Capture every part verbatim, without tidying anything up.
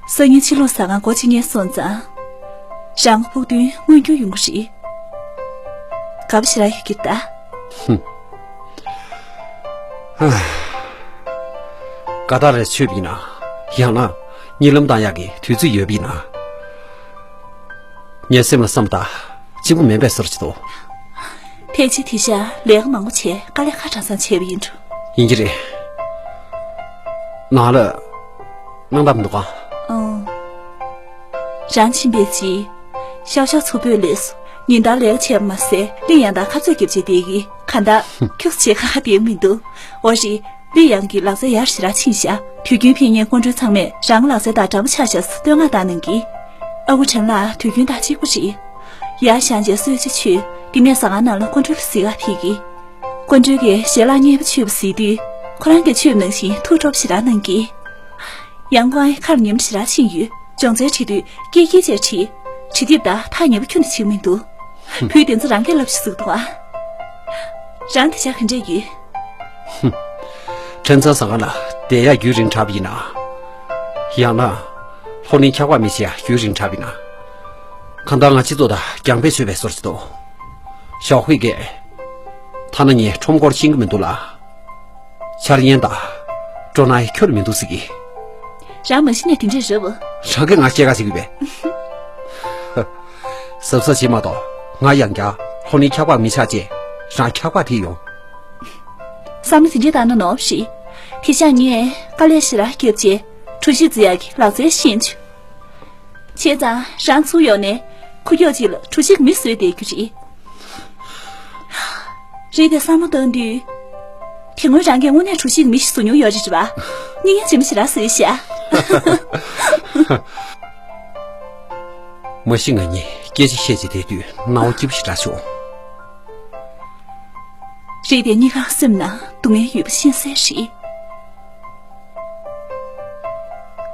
སང་ཉིན་ཕྱི་ལོགས་ཟ་ཁང་སྒོ་ཕྱེ་མཁན་སོང་ཙང་། རང་ཕུགས་འདུན་མངོན་འགྱུར་ཡོང་གི་རེད། དགའ་པོ་ཞེ་དྲག་ཡོད་ཀྱི་རེད་ད། ཧུམ། ཧ། དགའ་ཐག་རེ་ཆོད་པ་ཡིན་ན། ཡང་ན། གཉིད་ལམ་བཏང་ཡག་གི་དུས་ཚོད་ཡོད་པ་ཡིན་ན། ངའི་སེམས་ལ་བསམ་ད། གཅིག་པུ་མིན་པའི་བཟོ་འདྲ་ཅིག་འདུག། ཕལ་ཆེར་དེང་སང་ལས་ཀ་མང་པོ་བྱས་དཀའ་ལས་ཁག་དྲགས་ཙང་བྱས་པ་ཡིན་འགྲོ། ཡིན་གྱི་རེད། ནང་ལ་སྣང་དག་མི་འདུག་ག། ཨང་། རང་ཕྱིན་པའི་རྗེས། ཤའོ་ཤའོ་ཚུར་བོས་ལས་སུ་ཉིན་ལྟར་ལས་ཀ་བྱས་པ་མ་ཟད་ལི་ཡང་དང་ཁ་རྩོད་རྒྱབ་བྱས་བསྡད་ཀྱི། གང་ལྟར་ཁྱོད་བྱེད་ཁ་ཁ་བསྡད་མི་འདུག། འོ་རེད། ལི་ཡང་གི་ལག་རྩལ་ཡར་ཞེ་དྲག་ཕྱིན་ཤག། དུས་རྒྱུན་ཕེབས་མཁན་སྐུ་མགྲོན་ཚང་མས་རང་ལག་རྩལ་དང་འདྲ་པོ་ཆགས་ཤག་ཟེར་བསྟོད་བསྔགས་བཏང་གནང་གི། ཨ་ཁུ་ཁྲེན་ལགས་དུས་རྒྱུན་དང་གཅིག་པ་རེད། ཡར་བཞེངས་བྱས་གསོལ་ཇ་མཆོད། དེ་ནས་ཟ་ཁང་ནང་ལ་སྐུ་མགྲོན་ལ་གཟིགས་ག་ཕེབས་ཀྱི། སྐུ་མགྲོན་གྱིས་ཞལ་ལག་མཉེས་པོ་མཆོད་པ་གཟིགས་དུས་ཁོ་རང་གིས་མཆོད་པ་ནང་བཞིན་ཐུགས་སྤྲོ་པོ་ཞེ་དྲག་གནང་གི། ཡང་ཁོང་ཁ་ལ་ཉི་མ་ཞེ་དྲག་ཕྱིན་ཡོད། སྦྱོང་ཚན་བྲིས་དུས་སྐད་སྐྱིད་བྱས་བྲིས། བྲིས་དེབ་དང་ཐག་ཉེ་པོ་ཁྱོན་ནས་བྱེད་མི་འདུག། བུས་དེ་ཚོ་རང་སྐད་ལབ་ཤིག་ཟེར་གི་འདུག་ཨ། རང་དེ་ཆ་ག་འདྲས་ཡོད། ཧུམ། ཕྲན་ཚང་ཟ་ཁང་ལ་བསྡད་ཡག་རྒྱུན་རིང་དྲགས་པ་ཡིན་ན། ཡང་ན། ལྷོ་གླིང་འཁྱག་པ་མི་ཤི་ཡག་རྒྱུན་རིང་དྲགས་པ་ཡིན་ན། གང་ལྟར་ང་སྤྱི་ཚོགས་དང་རྒྱང་འཕེན་བྱེད་པའི་བཟོ་འདྲ་ཅིག་འདུག། ཞའོ་ཧུའེ་གིས། ཐ་ན་ངས་ཁྲོམ་སྐོར་ཤེས་ཀྱི་མི་འདུག་ལ། འཆར་ཡན་དང་། སྤྲོ་སྣང་ཁྱོན་མི་འདུག་ཟེར་གི། རང་མ་གཞི་ནས་དེ་འདྲས་རེད་བ། རང་གིས་ང་སྐྱེལ་ག་བྱེད་ཀྱི་པས། གཟབ་གཟབ་བྱེད་མ་གཏོགས་ང་ཡང་བསྐྱར་ལྷོ་གླིང་འཁྱག་པ་མི་ཆགས་རྗེས་རང་འཁྱག་པ་ཐེབས་ཡོང་། བསམ་བློ་དེ་འདྲས་བཏང་ན་ནོར་བ་རེད། དེ་ཤག་ངས་དཀའ་ལས་ཞེ་དྲག་བརྒྱབ་རྗེས་གྲོ་ཞིབ་བརྫི་ཡག་གི་ལག་རྩལ་ཤེས་བྱུང་། བྱས་ཙང་རང་ཚུར་ཡོང་ནས་ཁུག་ཀྱོག་ཅིག་ལ་གྲོ་ཞིབ་མི་བཟོས་བསྡད་རྒྱུ་རེད། རེད་དེ་བསམ་བློ་བཏང་དུས། དེ་སྔོན་རང་གིས་དངོས་གནས་གྲོ་ཞིབ་མི་ཞིག་བཟོ་མྱོང་ཡོད་རེད་པ། སྙིང་ཉེ་ཇི་མ་ཞེ་དྲག་བཟོས་ཤག། མ་གཞི་ང་གཉིས་སྐད་ཆ་བཤད་བྱས་བསྡད་དུས་སྣང་བ་སྐྱིད་པོ་ཞེ་དྲག་བྱུང་། རེད་དེ་གཉིས་ཀ་སེམས་ནང་སྡུག་བསྔལ་ཡོད་པ་ཤེས་གསལ་རེད།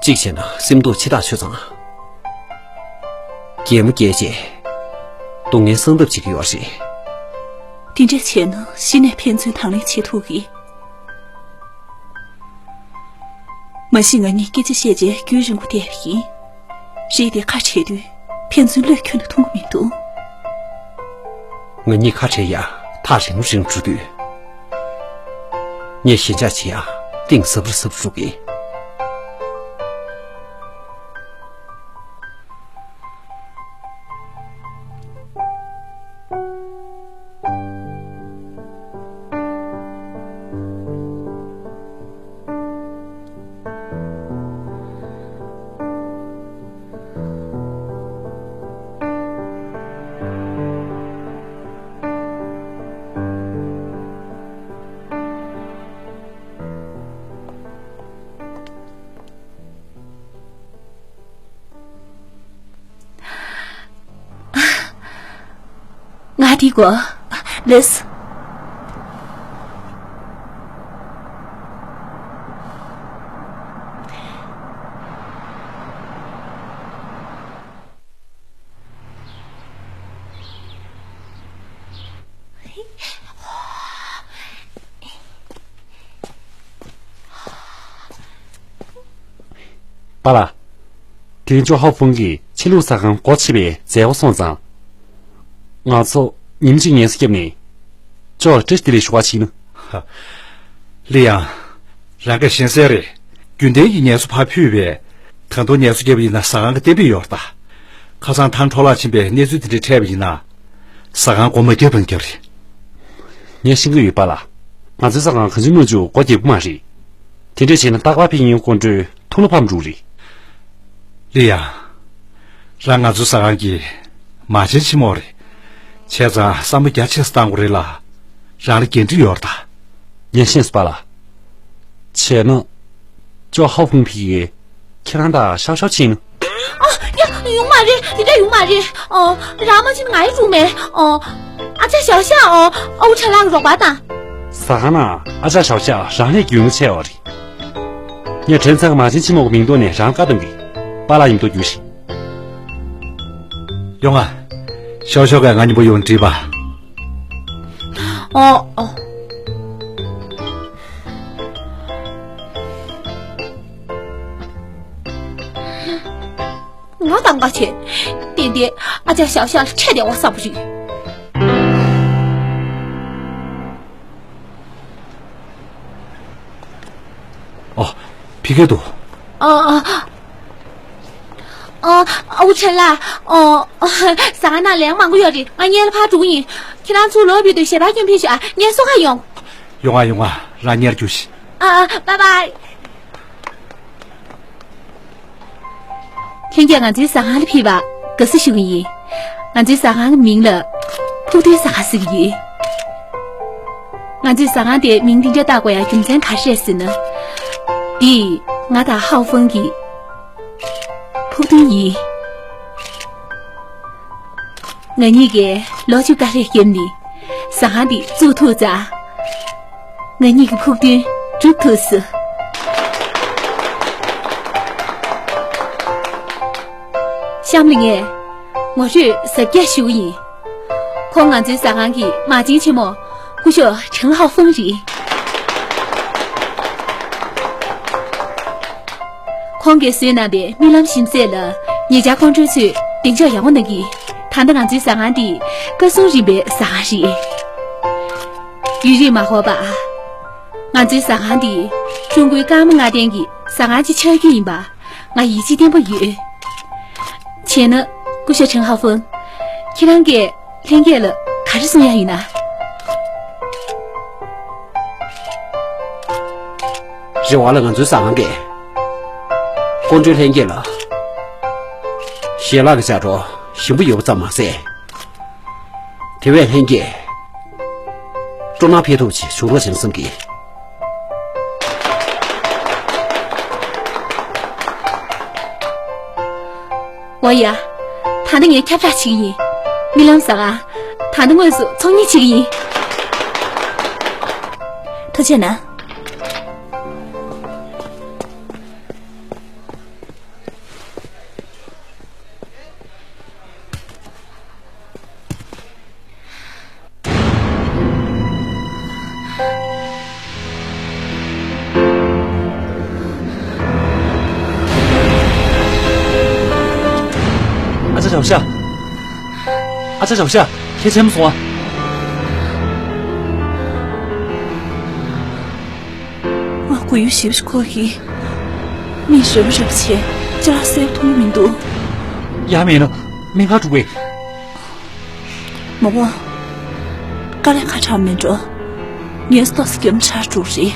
གཅིག་བྱས་ན་སེམས་སྡུག་ཆེ་ཐག་ཆོད་ཙང་། གད་མོ་བགད་བྱས། སྡུག་བསྔལ་སངས་ཐབས་བྱེད་ཀྱི་ཡོད་རེད། དེ་འདྲས་བྱས་ན་གཞི་ནས་ཕན་ཚུན་དང་ལེན་བྱེད་ཐུབ་ཀྱི། མ་གཞི་ང་གཉིས་སྐད་ཆ་བཤད་རྗེས་རྒྱུན་རིང་པོ་བསྡད་པ་ཡིན། རེད་དེ་ཁ་བྲལ་དུས་ཕན་ཚུན་བློས་འཁྱོལ་ནས་མཐོང་གི་མི་འདུག། ང་གཉིས་ཁ་བྲལ་ཡ་ཐག་རིང་རིང་འགྲོ་དུས། ངས་ཞེན་ཆགས་བྱེད་ཡ་གཏིང་ཟབ་རུ་ཟབ་རུ་འགྲོ་གི། ང་དེ་གོ་ལེས། པཱ་ལགས། དེ་རིང་ཅོ་ཧའོ་ཧྥུང་གིས་ཕྱི་ལུགས་ཟ་ཁང་སྒོ་ཕྱེ་བའི་མཛད་སྒོ་སོང་ཙང་། ང་ཚོ་ཉིན་གཅིག་ངལ་གསོ་བརྒྱབ་ནས་ཅོ་ལ་བཀྲ་ཤིས་བདེ་ལེགས་ཞུ་བ་ཕྱིན་ནོ། ཧ། ལི་ཡང་། རང་གིས་ཤེས་གསལ་རེད། རྒྱུན་ལྡན་གྱི་ངལ་གསོ་ཕར་ཕུད་པས། ད་དུང་ངལ་གསོ་བརྒྱབ་པ་ཡིན་ན་ཟ་ཁང་གི་གཏན་འབེབས་ཡོད་རེད་ད། ཁ་སང་ཐང་འཕྲོ་བརླག་ཕྱིན་པའི་གནས་ཚུལ་དེ་འདྲ་འཕྲད་པ་ཡིན་ན། ཟ་ཁང་སྒོ་མ་བརྒྱབ་པ་ན་རྒྱབ་རེད། ངས་ཤེས་ཀྱི་ཡོད་པཱ་ལགས། ང་ཚོའི་ཟ་ཁང་གང་བྱུང་མང་བྱུང་སྒོ་བརྒྱབ་ཀྱི་མ་རེད། དེ་འདྲ་བྱས་ན་རྟག་པར་ཕེབས་མཁན་སྐུ་མགྲོན་ཐུགས་ལ་ཕམ་འགྲོ་གི་རེད། ལི་ཡང་། རང་ང་ཚོའི་ཟ་ཁང་གི་མ་བྱན་ཆེན་མོ་རེད། བྱས་ཙང་བསམ་བློ་རྒྱ་ཆེ་ཙམ་བཏང་དགོས་རེད་ལ། རང་ལ་འགན་འཁྲི་ཡོད་རེད་ད། ངས་ཤེས་སོང་པཱ་ལགས། བྱས་ན། ཅོ་ཧའོ་ཧྥུང་ཕེབས་ཀྱིས་ཁྱེད་རང་དང་ཤའོ་ཤའོ་ཕྱིན་ནོ། ཨ། ཡ། ཡོང་མ་རེད། དེ་འདྲ་ཡོང་མ་རེད། ཨ། རང་མ་ཕྱིན་ན་ང་ཡི་སྲུང་མེད། ཨ། ཨ་ཅག་ཞའོ་ཞའོ། ཨ། ཨ་ཁུ་ཁྲེན་ལགས་ཀྱི་རོགས་པ་དང་། ཟ་ཁང་ནང་ཨ་ཅག་ཞའོ་ཞའོ་རང་ལས་རྒྱུས་མངའ་ཆེ་བ་རེད། ངས་དྲན་ཚང་གི་མ་བྱན་ཆེན་མོ་གི་མིང་ཐོག་ནས་རང་བཀའ་གཏོང་གི། པཱ་ལགས་མཉམ་དུ་རྒྱུགས་ཤིག། ཡོང་ང་། ཞའོ་ཞའོ་གིས་ང་མཉམ་པོ་ཡོང་དྲིས་པ། ཨོ། ཨོ། ང་དང་ག་བྱེད། ཏན་ཏན་ཨ་ཅག་ཞའོ་ཞའོ་ལ་ཁྲལ་བསྡད་པ་བསམ་པ་རེད། ཨོ། ཕ་གིར་འདུག་ཨ་ཨ་ཨ། ཨོ། ཨ་ཁུ་ཁྲེན་ལགས། ཨོ། ཟ་ཁང་ནང་ལས་མང་པོ་ཡོད་རེད། ང་སྔོན་ལ་ཕར་འགྲོ་གི་ཡིན། ཁྱེད་རང་ཚུར་ལོག་པའི་དུས་ཞལ་པར་སྐྱོན་ཕུལ་ཤོག་ཨ། ངས་གསོལ་ཁ་ཡོང་། ཡོང་ང་ཡོང་ང་། རང་སྔོན་ལ་རྒྱུགས་ཤིག་ཨ་ཨ། བཱའི་བཱའི། ལྷན་རྒྱས་ང་ཚོའི་ཟ་ཁང་ལ་ཕེབས་པར་དགའ་བསུ་ཞུ་གི་ཡིན། ང་ཚོའི་ཟ་ཁང་གི་མིང་ལ་ཕུགས་འདུན་ཟ་ཁང་ཟེར་གྱི་ཡོད། ང་ཚོའི་ཟ་ཁང་དེ་མིང་འདི་འདྲ་བཏགས་དགོས་ཡ་རྒྱུ་མཚན་ག་རེ་རེད་ཟེར་ན། འདི་ང་དང་ཧའོ་ཧྥང་གི་ཕུགས་འདུན་ཡིན། ང་གཉིས་ཀས་ལོ་བཅུ་དཀའ་ལས་བརྒྱབ་ནས་ཟ་ཁང་འདི་བཙུགས་ཐུབ་ཙང་། ང་གཉིས་ཀྱི་ཕུགས་འདུན་འགྲུབ་ཐུབ་སོང་། གཤམ་ལ་ངས་ངོ་སྤྲོད་གཟབ་རྒྱས་ཞུ་གི་ཡིན། ཁོང་ང་ཚོའི་ཟ་ཁང་གི་མ་བྱན་ཆེན་མོ་སྐུ་ཞབས་ཁྲེན་ཧའོ་ཧྥང་རེད། ཁོང་གིས་བཟོས་གནང་པའི་རྨི་ལམ་ཞིམ་ཟས་ལ་ཉེ་ཆར་ཁོང་ཁྲོ་ཚོས་གདེང་འཇོག་ཡག་པོ་གནང་གིས། ད་ལྟ་ང་ཚོའི་ཟ་ཁང་འདི་སྐར་གསུམ་རིམ་པའི་ཟ་ཁང་རེད། ཡུན་རིང་མ་འགོར་བར། ང་ཚོའི་ཟ་ཁང་འདི་ཀྲུང་གོའི་སྐར་མ་ལྔ་ལྡན་གྱི་ཟ་ཁང་ཅིག་ཆགས་ཀྱི་ཡིན་པ་ང་ཡིད་ཆེས་བརྟན་པོ་ཡོད། བྱས་ན་སྐུ་ཞབས་ཁྲེན་ཧའོ་ཧྥང་། ཁྱེད་རང་གིས་ལྷན་རྒྱས་ལ་ག་རེ་གསུང་ཡ་ཡིན་ན། རེ་བ་ལ་ང་ཚོའི་ཟ་ཁང་གིས་ཀོང་ཀྲུའུ་ལྷན་རྒྱས་ལ་ཞལ་ལག་གི་ཞབས་བྲོ་ཞིམ་པོ་ཡོད་པ་ཙམ་མ་ཟད། དེ་བས་ལྷན་རྒྱས་སྤྲོ་སྣང་འཕེལ་ཐུབ་ཅིག་བྱུང་རོགས་བྱེད་བསམ་གི། འོ་ཡ། ད་ལྟ་ངས་ཁྱབ་བསྒྲགས་བྱེད་ཀྱི་ཡིན། རྨི་ལམ་ཟ་ཁང་། ད་ལྟ་དངོས་སུ་ཚོང་གཉེར་བྱེད་ཀྱི་ཡིན། ཐུགས་རྗེ་གནང་། ཨ་ཅག་ཞའོ་ཞ། ཨ་ཅག་ཞའོ་ཞ། ཁྱེད་ཆེན་མོ་སོང་ཨ། ང་ཁོར་ཡུག་ཞིབ་ཞིབ་ཁོག་གི། མི་རབ་རབ་བྱས་ཅི་ལ་སེལ་ཐུབ་མི་འདུག་ཡ་མེད་ན་སྨན་ཁང་འགྲོ་དགོས། མ་འོ། དཀའ་ལས་ཁ་དྲག་མིན་འགྲོ། ངས་ཏོག་ཙམ་སྐྱོན་ཆར་འགྲོ་རེད།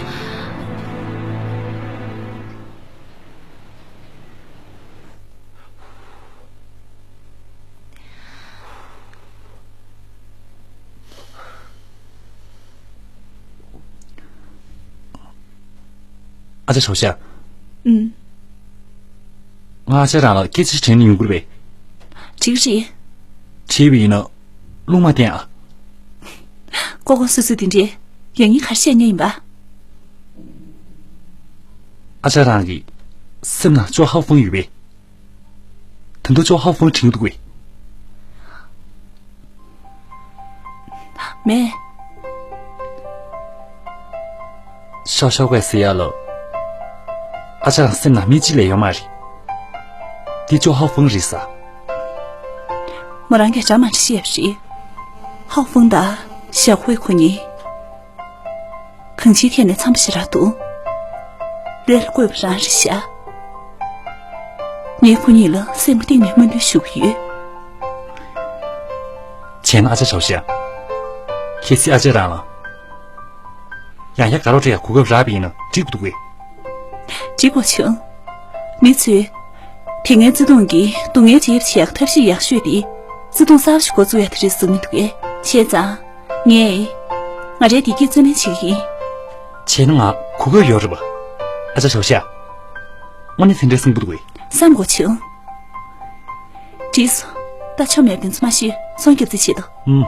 ཨ་ཅག་ཞའོ་ཞ། ཨུམ། ང་ཨ་ཅག་རང་ལ་སྐད་ཆ་དྲིས་ན་ཡོང་གི་རེད་པས། འགྲིག་རེད། དྲིས་པ་ཡིན་ན་རླུང་མ་བསྟན་ཨ། ཀོ་ཀོ་སུ་སུ་དེ་འདྲས་ཡང་སྙིང་ག་རེ་བཤད་མཁན་ཡིན་པ། ཨ་ཅག་རང་གི་སེམས་ནང་ཅོ་ཧའོ་ཧྥང་ཡོད་པས། ད་དུང་ཅོ་ཧའོ་ཧྥང་དྲན་གྱི་འདུག་གས། མེད། ཤོག་ཤོག་གས་ཟེར་ཡ་ལ། ཨ་ཅག་རང་སེམས་ནང་མི་གཅིག་ལས་ཡོད་མ་རེད། འདི་ཅོ་ཧའོ་ཧྥང་རེད་ས། མོ་རང་གིས་འདྲ་མ་འདྲ་བཤད་པ་རེད། ཧའོ་ཧྥང་དང་ཞའོ་ཧུའེ་ཁོ་གཉིས། གང་ཅིའི་ཐད་ནས་འཚམ་པོ་ཞེ་དྲག་འདུག་ལས་ལ་བཀོད་པ་རང་རེད་ཤག་ངས་ཁོ་གཉིས་ལ་སེམས་གཏིང་ནས་སྨོན་འདུན་ཞུ་གི་ཡོད། བྱས་ན་ཨ་ཅག་ཞའོ་ཞ། གལ་སྲིད་ཨ་ཅག་རང་ལ་ཡང་བསྐྱར་དགའ་རོགས་སྤྲད་ཡག་གོ་སྐབས་རག་པ་ཡིན་ན་འགྲིག་གི་འདུག་གས། འགྲིག་པ་བྱུང་། མི་ཚོས་དེ་སྔའི་བརྩེ་དུང་གིས་སྡུག་བསྔལ་ཇེ་ཆེར་ཡག་ཐབས་ཤེས་ཡག་ཤོས་དེ་བརྩེ་དུང་གསར་པ་ཞིག་འགོ་བཙུགས་ཡག་དེ་རེད་བསམ་གྱི་འདུག་གས། བྱས་ཙང་། ངས། ང་རའི་བདེ་སྐྱིད་རྩོད་ལེན་བྱེད་ཀྱི་ཡིན། བྱས་ན་ང་གོ་སྐབས་ཡོད་རེད་པ། ཨ་ཅག་ཞའོ་ཞ། དངོས་གནས་དེ་འདྲའི་སེམས་པོ་འདུག་གས། བསམ་དགོས་བྱུང་། འགྲིག་སོང་། ད་ཆོ་མེད་པ་དེ་ཚོ་མ་ཤེས། ཚོང་རྒྱབ་རྩིས་བྱེད་དོ། ཨུམ།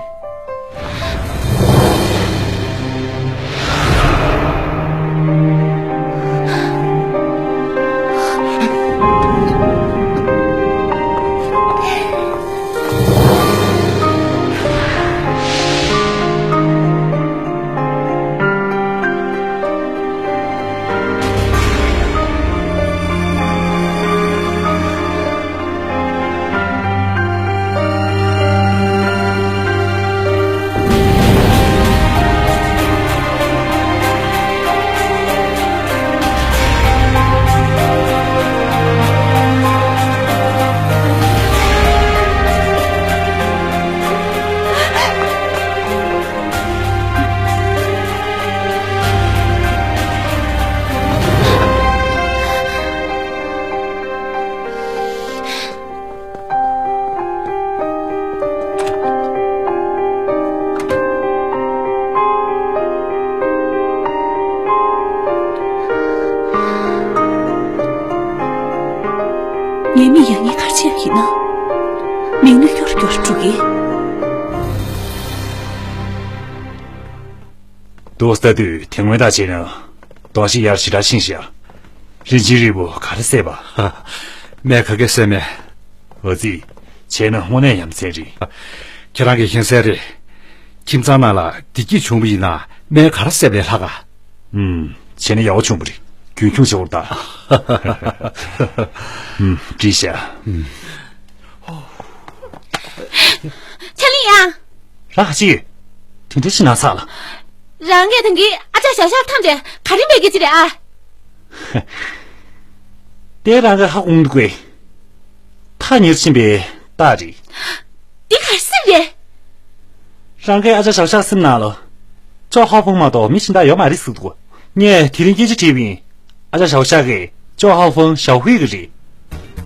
མི་མི་ཡང་ངས་གར་ཆེབ་ཡིན་ན། མིག་ནི་སྐྱོར་སྐྱོར་འགྲོ་གི། རྡོ་ལྟ་དུས་དེ་སྔོན་དག་བྱས་ན། རྡོ་ཞིག་ཡར་ཞེ་དྲག་ཕྱིན་ཤག་རིན་ཆེན་རིལ་བུ་ག་རེ་བསད་པ། སྨན་ག་གེ་བསད་མེད། འོ་ཙི། བྱས་ན་དངོས་གནས་ཡ་མཚན་རེད། ཁྱེད་རང་གིས་ཤེས་གསལ་རེད། ཁྱིམ་ཚང་ནང་ལ་བདེ་སྐྱིད་བྱུང་བ་ཡིན་ན་སྨན་ག་རེ་བསད་པ་ལས་ལྷག་ག་ཨུམ། བྱས་ན་ཡག་པོ་བྱུང་བ་རེད། རྒྱུན་འཁྱོངས་བྱེད་དགོས་རེད་ད། ཨུམ། བྲིས་ཤག་ཨུམ། ཆ་ལི་ཡ། ར་ཧ་ཅི། དེ་འདྲ་ཞིག་ན་ཚ་ལ། རང་གིས་དེང་གི་ཨ་ཅག་ཞའོ་ཞའོ་ཐམས་ཅད་ག་རེ་འབད་གི་ཅི་རེད་ཨ། དེ་རང་གིས་ཧ་གོ་མི་འདུག་གས། ཐག་ཉེར་ཕྱིན་པའི་རྟགས་རེད། འདི་ག་རེ་ཟེར་རེད། རང་གིས་ཨ་ཅག་ཞའོ་ཞའོ་སེམས་ནང་ལ། ཅོ་ཧའོ་ཧྥང་མ་གཏོགས་མི་གཞན་དག་ཡོད་མ་རེད་ཟེར་འདུག་ངས་དེ་རིང་སྐད་ཆ་དྲིས་པ་ཡིན། ཨ་ཅག་ཞའོ་ཞའོ་གིས་ཅོ་ཧའོ་ཧྥང་ཞའོ་ཧུའེ་གི་རེད།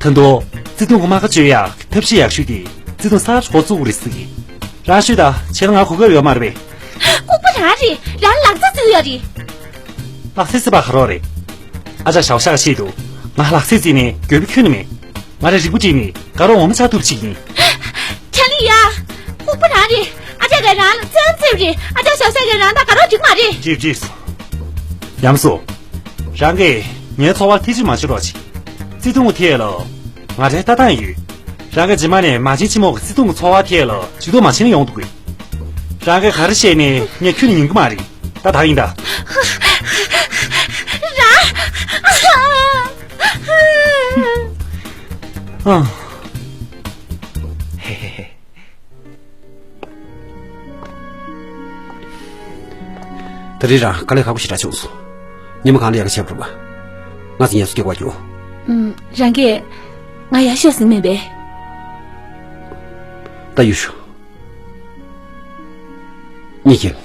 ད་དུང་། བརྩེ་དུང་གི་རྨ་ཁ་གཅོད་ཡག་ཐབས་ཤེས་ཡག་ཤོས་དེ་བརྩེ་དུང་གསར་པ་འགོ་བཙུགས་རེད་ཟེར་གི། རང་ཤོད་ད། བྱས་ན་ང་གོ་སྐབས་ཡོད་མ་རེད་པས། ལྐུགས་པ་རང་རེད། རང་ལག་རྩལ་རྩེ་གི་ཡོད་རེད། ལག་རྩལ་རྩེ་བ་ག་རེ་རེད། ཨ་ཅག་ཞའོ་ཞའོ་ཤེས་འདུག་ང་ལག་རྩལ་རྩེ་ནས་འགྱོད་པ་ཁྱོན་ནས་མེད། ང་རང་རིག་པ་བསྒྲིམས་ནས་དགའ་རོགས་འོ་མ་ཆགས་ཐུབ་ཅིག་ཡིན། ཆ་ལི་ཡ། ལྐུགས་པ་རང་རེད། ཨ་ཅག་གིས་རང་ལ་བཙན་བཙན་རེད། ཨ་ཅག་ཞའོ་ཞའོ་གིས་རང་དང་དགའ་རོགས་འགྲིག་མ་རེད། ཅིག་ཅིག་ཡམ་སུ། རང་གིས་ངའི་ཚོར་བ་ཐེ་ཇུས་མ་བྱེད་རོགས་གྱིས། བརྩེ་དུང་གི་ཐད་ལ། ང་རའི་ལྟ་སྟངས་ཡོད། རང་གིས་རྗེས་མ་ནས་མ་བྱན་ཆེན་མོ་གི་བརྩེ་དུང་གི་ཚོར་བ་ཐད་ལ་ཇུས་གཏོགས་མ་བྱེད་ན་ཡོང་འདུག་གས། རང་གིས་ག་རེ་བཤད་ནས་ངས་ཁྱོན་ནས་ཉན་གི་མ་རེད། ད་ད་ཡིན་ད། རང་། ཨ། ད་རེས་རང་དཀའ་ལས་ཁག་པོ་ཞེ་དྲག་བྱུང་སོང་། ཉི་མ་གང་ལ་ཡག་ག་བྱས་པ་རེད་པ། ང་ཚོ་ངལ་གསོ་སྐྱེལ་དགོས་ཀྱི་འོ། ཨུམ། རང་གིས་ང་ཡར་ཤོག་ཟེར་མེད་པས། ད་ཡུལ་ཤོག་ངས་ཁྱེར།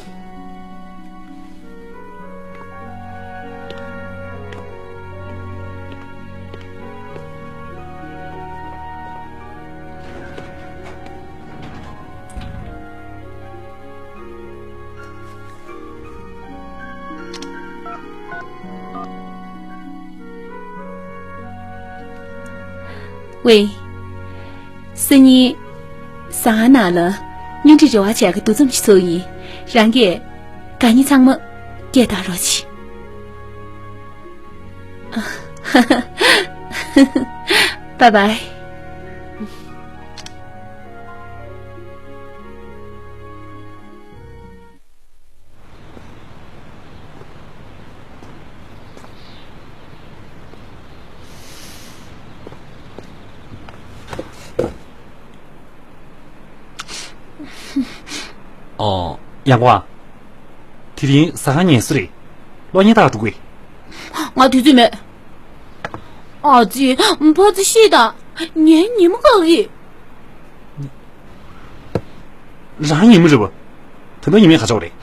ཝེ། སང་ཉིན་ཟ་ཁང་ནང་ལ་བརྙན་འཕྲིན་རེ་བ་བྱས་ཀྱི་འདུ་འཛོམས་ཤིག་ཚོགས་ཡིན། རང་གིས་དགའ་ཉེ་ཚང་མ་སྐད་བཏང་རོགས་གྱིས། Bye bye. ཨོ། ཡང་ཀོང་། དེ་རིང་ཟ་ཁང་ངལ་གསོ་རེད། གློག་བརྙན་ལྟ་ག་འགྲོ་གི། ང་དུས་ཚོད་མེད། ཨ་ཙི། ཕ་ཙི་ཤི་ད། ངའི་ཉི་མ་འགག་གི། རང་ཉི་མ་རེད་པ། ད་དུང་ཉི་མའི་ཁ་ཕྱོགས་རེད།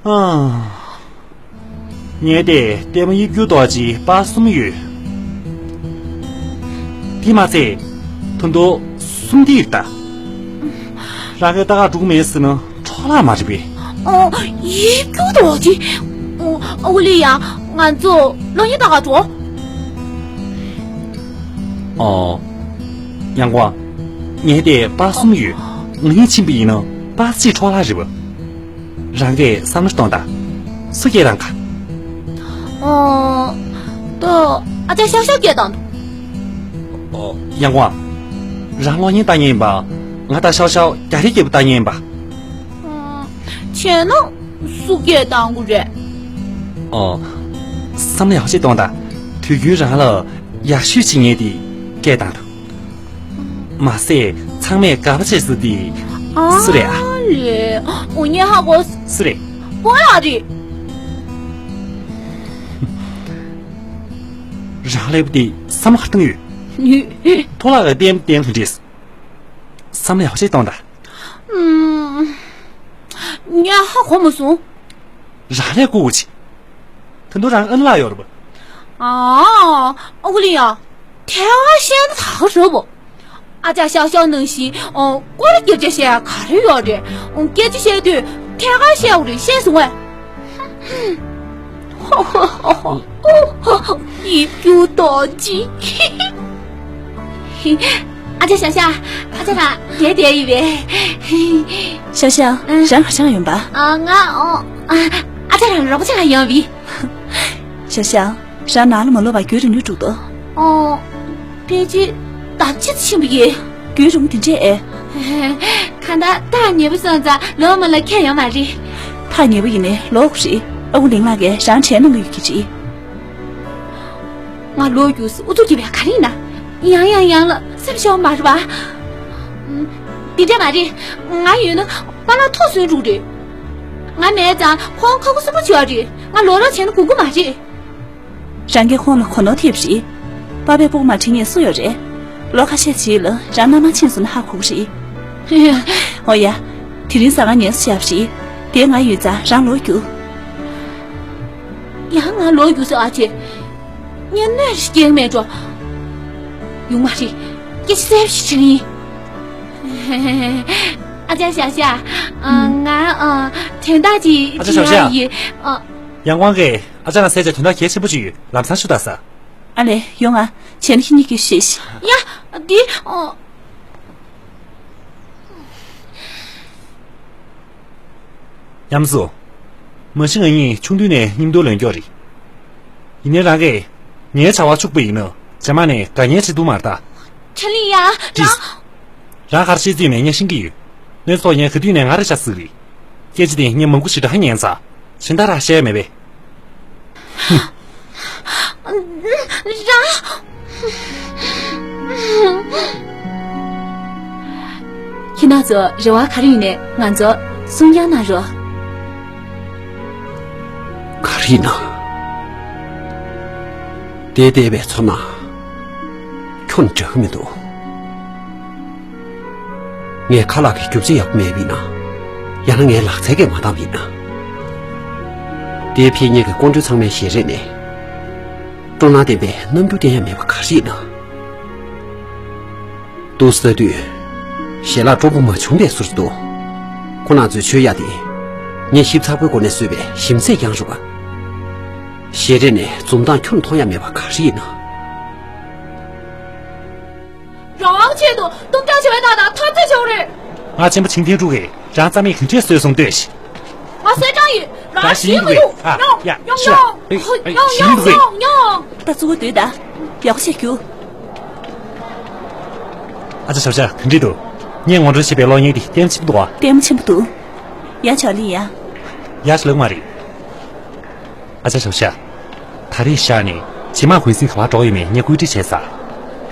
ཨ། ངའི་དེ་ལྟད་མོ་དབྱིབས་འགྱུར་རྡོག་གཅིག་པ་གསུམ་ཡོད། དེ་མ་ཚད། ད་དུང་གསུམ་དེ་ཡོད་ད། རང་གིས་ལྟ་ག་འགྲོ་གི་མེད་ཟེར་ན་འཕྲོ་བརླག་མ་རེད་པས། ཨོ། དབྱིབས་འགྱུར་རྡོག་གཅིག་ཨོ། ཨ་ཁུ་ལི་ཡ། ང་ཚོ་གློག་བརྙན་ལྟ་ག་འགྲོ། ཨོ། ཡང་ཀོང་། ངའི་དེ་པ་གསུམ་ཡོད། ང་གཉིས་ཕྱིན་པ་ཡིན་ན་པ་གཅིག་འཕྲོ་བརླག་རེད་པ། རང་གིས་བསམ་བློ་གཏོང་དང་། སུ་སྐད་བཏང་ག་ཨོ། ད་ཨ་ཅག་ཤའོ་ཤའོ་སྐད་བཏང་འདུག་ཨོ། ཡང་ཀོང་། རང་གློག་བརྙན་ལྟ་མཁན་ཡིན་པ། ང་དང་ཤའོ་ཤའོ་རྒྱ་རིགས་སྐད་པོ་ལྟ་མཁན་ཡིན་པ། ཨོ། བྱས་ན་སུ་སྐད་བཏང་གི་རེད། ཨོ། བསམ་བློ་ཡག་པོ་ཞིག་གཏོང་དང་། དུས་རྒྱུན་རང་ལ་ཡག་ཤོས་བྱེད་མཁན་དེ་སྐད་བཏང་དང་། མ་ཟད་ཚང་མས་དགའ་པོ་བྱེད་ས་དེ་སུ་རེད་ཨ། ཨ་ལེ། འོ་ངས་ཧ་གོ། སུ་རེད། པོ་ལགས་རེད། རང་ཀླད་པ་དེ་བསམ་བློ་ག་རེ་བཏང་ཡོད། པོ་ལགས་ཀྱིས་ལྟད་མོ་བལྟས་ལྷུན་འགྲིག་བསམ་བློ་ཡག་པོ་ཞིག་གཏོང་དང་། ཨུམ། ངས་ཧ་གོ་མ་སོང་། རང་ལས་ཀུ་ཀུ་བྱེད། ད་དུང་རང་ཨ་ནེ་ལགས་ཡོད་རེད་པ། ཨ། ཨ་ཁུ་ལི་ཡ། དེ་བ་བཤད་ན་ད་ག་རེད་པ། ཨ་ཅག་ཤའོ་ཤའོ་ནང་བཞིན་ཨོ། སྐོར་ར་རྒྱབ་བྱ་བཤད་ཡ་ག་རེ་ཡོད་རེད། ཨོ། སྐད་ཆ་བཤད་དུས། ཁྱེད་ཀ་བཤད་འོ་རེད། བཤད་སོང་ངས། ཡིབ་རྒྱུ་རྡོ་རྗེ། ཨ་ཅག་ཤ་ཤ། ཨ་ཅག་རང་བསྡད་བསྡད་ཡིན་པས། ཤ་ཤ། ཨ། རང་ག་ཆང་ཡོང་པ། ཨ། ང་ཨོ། ཨ། ཨ་ཅག་རང་རོགས་ཆང་ཡོང་བི། ཤ་ཤ། རང་ནང་ལ་མ་ལོག་པ་རྒྱུན་རིང་ལོས་འགྲོ་དོ། ཨོ། ཕལ་ཆེར་ཟླ་གཅིག་ཕྱིན་པ་ཡིན། རྒྱུན་རིང་དེ་འདྲས་ཨེ། གང་ལྟར་ཐག་ཉེ་པོ་སོང་ཙང་ལོག་མ་ལ་ཁྱད་ཡོད་མ་རེད། ཐག་ཉེ་པོ་ཡིན་ནའི་ལོག་དགོས་རེད། ཨ་ཁུ་གླིང་ལགས་ཀྱིས་རང་གྲལ་གནང་གི་ཡོད་ཀྱི་རེད། ང་ལོག་རྒྱུ་ཟེར་ཨུ་ཚུགས་རྒྱབ་ཡ་ག་རེ་ཡིན་ན། ཡང་ཡང་ཡང་ལ་སེམས་ཤོར་མ་རེད་པ། འདི་འདྲས་མ་རེད། ང་ཡོད་ན་པཱ་ལགས་ཐུགས་སུན་འགྲོ་རེད། ང་མེད་ཙང་ཁོང་ཁ་ཁུ་སིམ་པོ་བྱེད་ཡ་རེད། ང་ལོག་རོགས་བྱས་ན་དགོས་ཀྱི་མ་རེད། རང་གིས་ཁོང་ལ་གོ་ནོར་ཐེབས་རེད། པཱ་ཕས་སྤོ་བོ་མ་ཁྲིད་མཁན་སུ་ཡོད་རེད། ལོ་ཁ་ཤས་རྗེས་ལ་རང་མནའ་མ་ཕྱིན་སོང་ན་ཧ་གོ་གི་རེད། ཨོ་ཡ། དེ་རིང་གཟའ་སྐར་ངལ་གསོ་བྱས་པ་རེད། དེ་ང་ཡོད་ཙང་རང་ལོག་རྒྱུགས། ཡང་ང་ལོག་རྒྱུགས་ཟེར་ཨ་ཅེ། ངས་གནོད་ཤིག་སྐྱེལ་མེད་འགྲོ། ཡོང་མ་རེད། སྐད་ཆ་གསལ་པོ་ཞིག་དྲིས་ཡིན། ཨ་ཅག་ཤ་ཤ། ཨ། ང་ཨ། དོན་དག་ཅིག་ཨ་ཅག་ཤ་ཤ། དྲི་ཡ་ཡིན། ཨ། ཡང་ཝང་གིས་ཨ་ཅག་ལ་གསལ་བྱེད་དོན་དག་གལ་ཆེན་པོ་ཅིག་ཡོད། ལམ་སང་ཞུ་དང་ཟེར། ཨ་ལེ། ཡོང་ང་། བྱས་ན་ཁྱེད་གཉིས་ཀྱིས་ཤེས་ཤིག་ཡ། འདི་ཨོ། ཉམས་བཟོ། མ་གཞི་ང་གཉིས་ཆུང་དུས་ནས་མཉམ་དུ་ལོན་རྒྱུ་རེད། ཡིན་ནའི་རང་གིས་ངའི་བྱ་བ་འཕྱུགས་པ་ཡིན་ན་རྗེས་མ་ནས་དགའ་ཉེ་བྱེད་ཐུབ་མ་རེད་ད། ཁྲ་ལིང་ཡ། ཀྲིས། རང་ག་རེ་བཤད་རྩིས་ཡོད་མེད་ངས་ཤེས་ཀྱི་ཡོད། གནོད་ཚོགས་ངས་ག་དུས་ནས་ང་རེ་ཤ་ཟིག་རེད། སྐད་ཆ་དེ་ངས་མང་པོ་ཞེ་དྲག་ཉན་ཚར། གཞན་དག་རང་བཤད་ཡ་མེད་པས། རང་། ཁྱེད་རང་ཚོ་རེ་བ་ག་རེ་ཡིན་ནའི་ང་ཚོར་གསུང་རྐྱང་གནང་རོགས། ག་རེ་ཡིན་ན། དེ་བལྟས་པའི་ཚོར་སྣང་ཁྱོན་ནས་འདྲ་གི་མི་འདུག་ངས་ཁ་ལག་གི་རྒྱུ་ཆ་ཡག་པོ་མེད་པ་ཡིན་ན། ཡང་ན་ངའི་ལག་རྩལ་གྱིས་མ་འདང་བ་ཡིན་ན། དེའི་ཕྱི་ཉིན་གྱི་སྐུ་མགྲོན་ཚང་མའི་ཞལ་རས་ནས། སྤྲོ་སྣང་ལྡན་པའི་རྣམ་འགྱུར་བསྟན་ཡ་མེད་པ་ག་རེ་ཡིན་ན། འདུག་ཟེར་དུས། ཞལ་ལག་སྤྲོ་པོ་མ་བྱུང་བའི་བཟོ་འདྲ་འདུག་ཁོང་རྣམ་ཚོས་མཆོད་ཡ་དེ། ངས་ཞིབ་ཚགས་པོའི་སྒོ་ནས་བཟོས་པའི་ཞིམ་ཟས་རྐྱང་རེད་པ། ཞལ་རས་ནས་འཛུམ་མདངས་ཁྱོན་མཐོང་ཡ་མེད་པ་ག་རེ་ཡིན་ན། རང་དབང་ཆེད་དུ་གཏུམ་དྲག་བྱས་ན་ད་ཐབས་ཚད་ཆེ་བ་རེད། ང་ཆེན་པོ་ཆིང་ཐེན་ཀྲུའུ་གིས་རང་རྩ་མེད་ག་འདྲས་བཟོས་སོང་ལྟོས་ཤིག་ང་གསོད་གྲབས་ཡིན། རང་ཞིག་མི་འདུག་ཨ། ཡ། ཤི་ལ། ཨེ། ཨེ། ཞིག་མི་འདུག་ད་གཙུག་པོ་སྡོད་ད། ཡག་པོ་བཤད་རྒྱུ། ཨ་ཅག་ཞབས་ཤ་ག་འདྲས་འདུག་ངས་ངོ་སྤྲོད་བྱས་པའི་གློག་བརྙན་དེ་ལྟད་མོ་ཆེན་པོ་འདུག་ཨ། ལྟད་མོ་ཆེན་པོ་འདུག་ཡ་ཆོག་ལི་ཡ། ཡ་ཞིག་ལོག་མ་རེད། ཨ་ཅག་ཞབས་ཤ། ད་རེས་ཤར་ནས་རྗེས་མ་གུང་སེང་ག་པར་འགྲོ་ཡོད་མེད་ངས་བཀོད་སྒྲིག་བྱས་ཚར།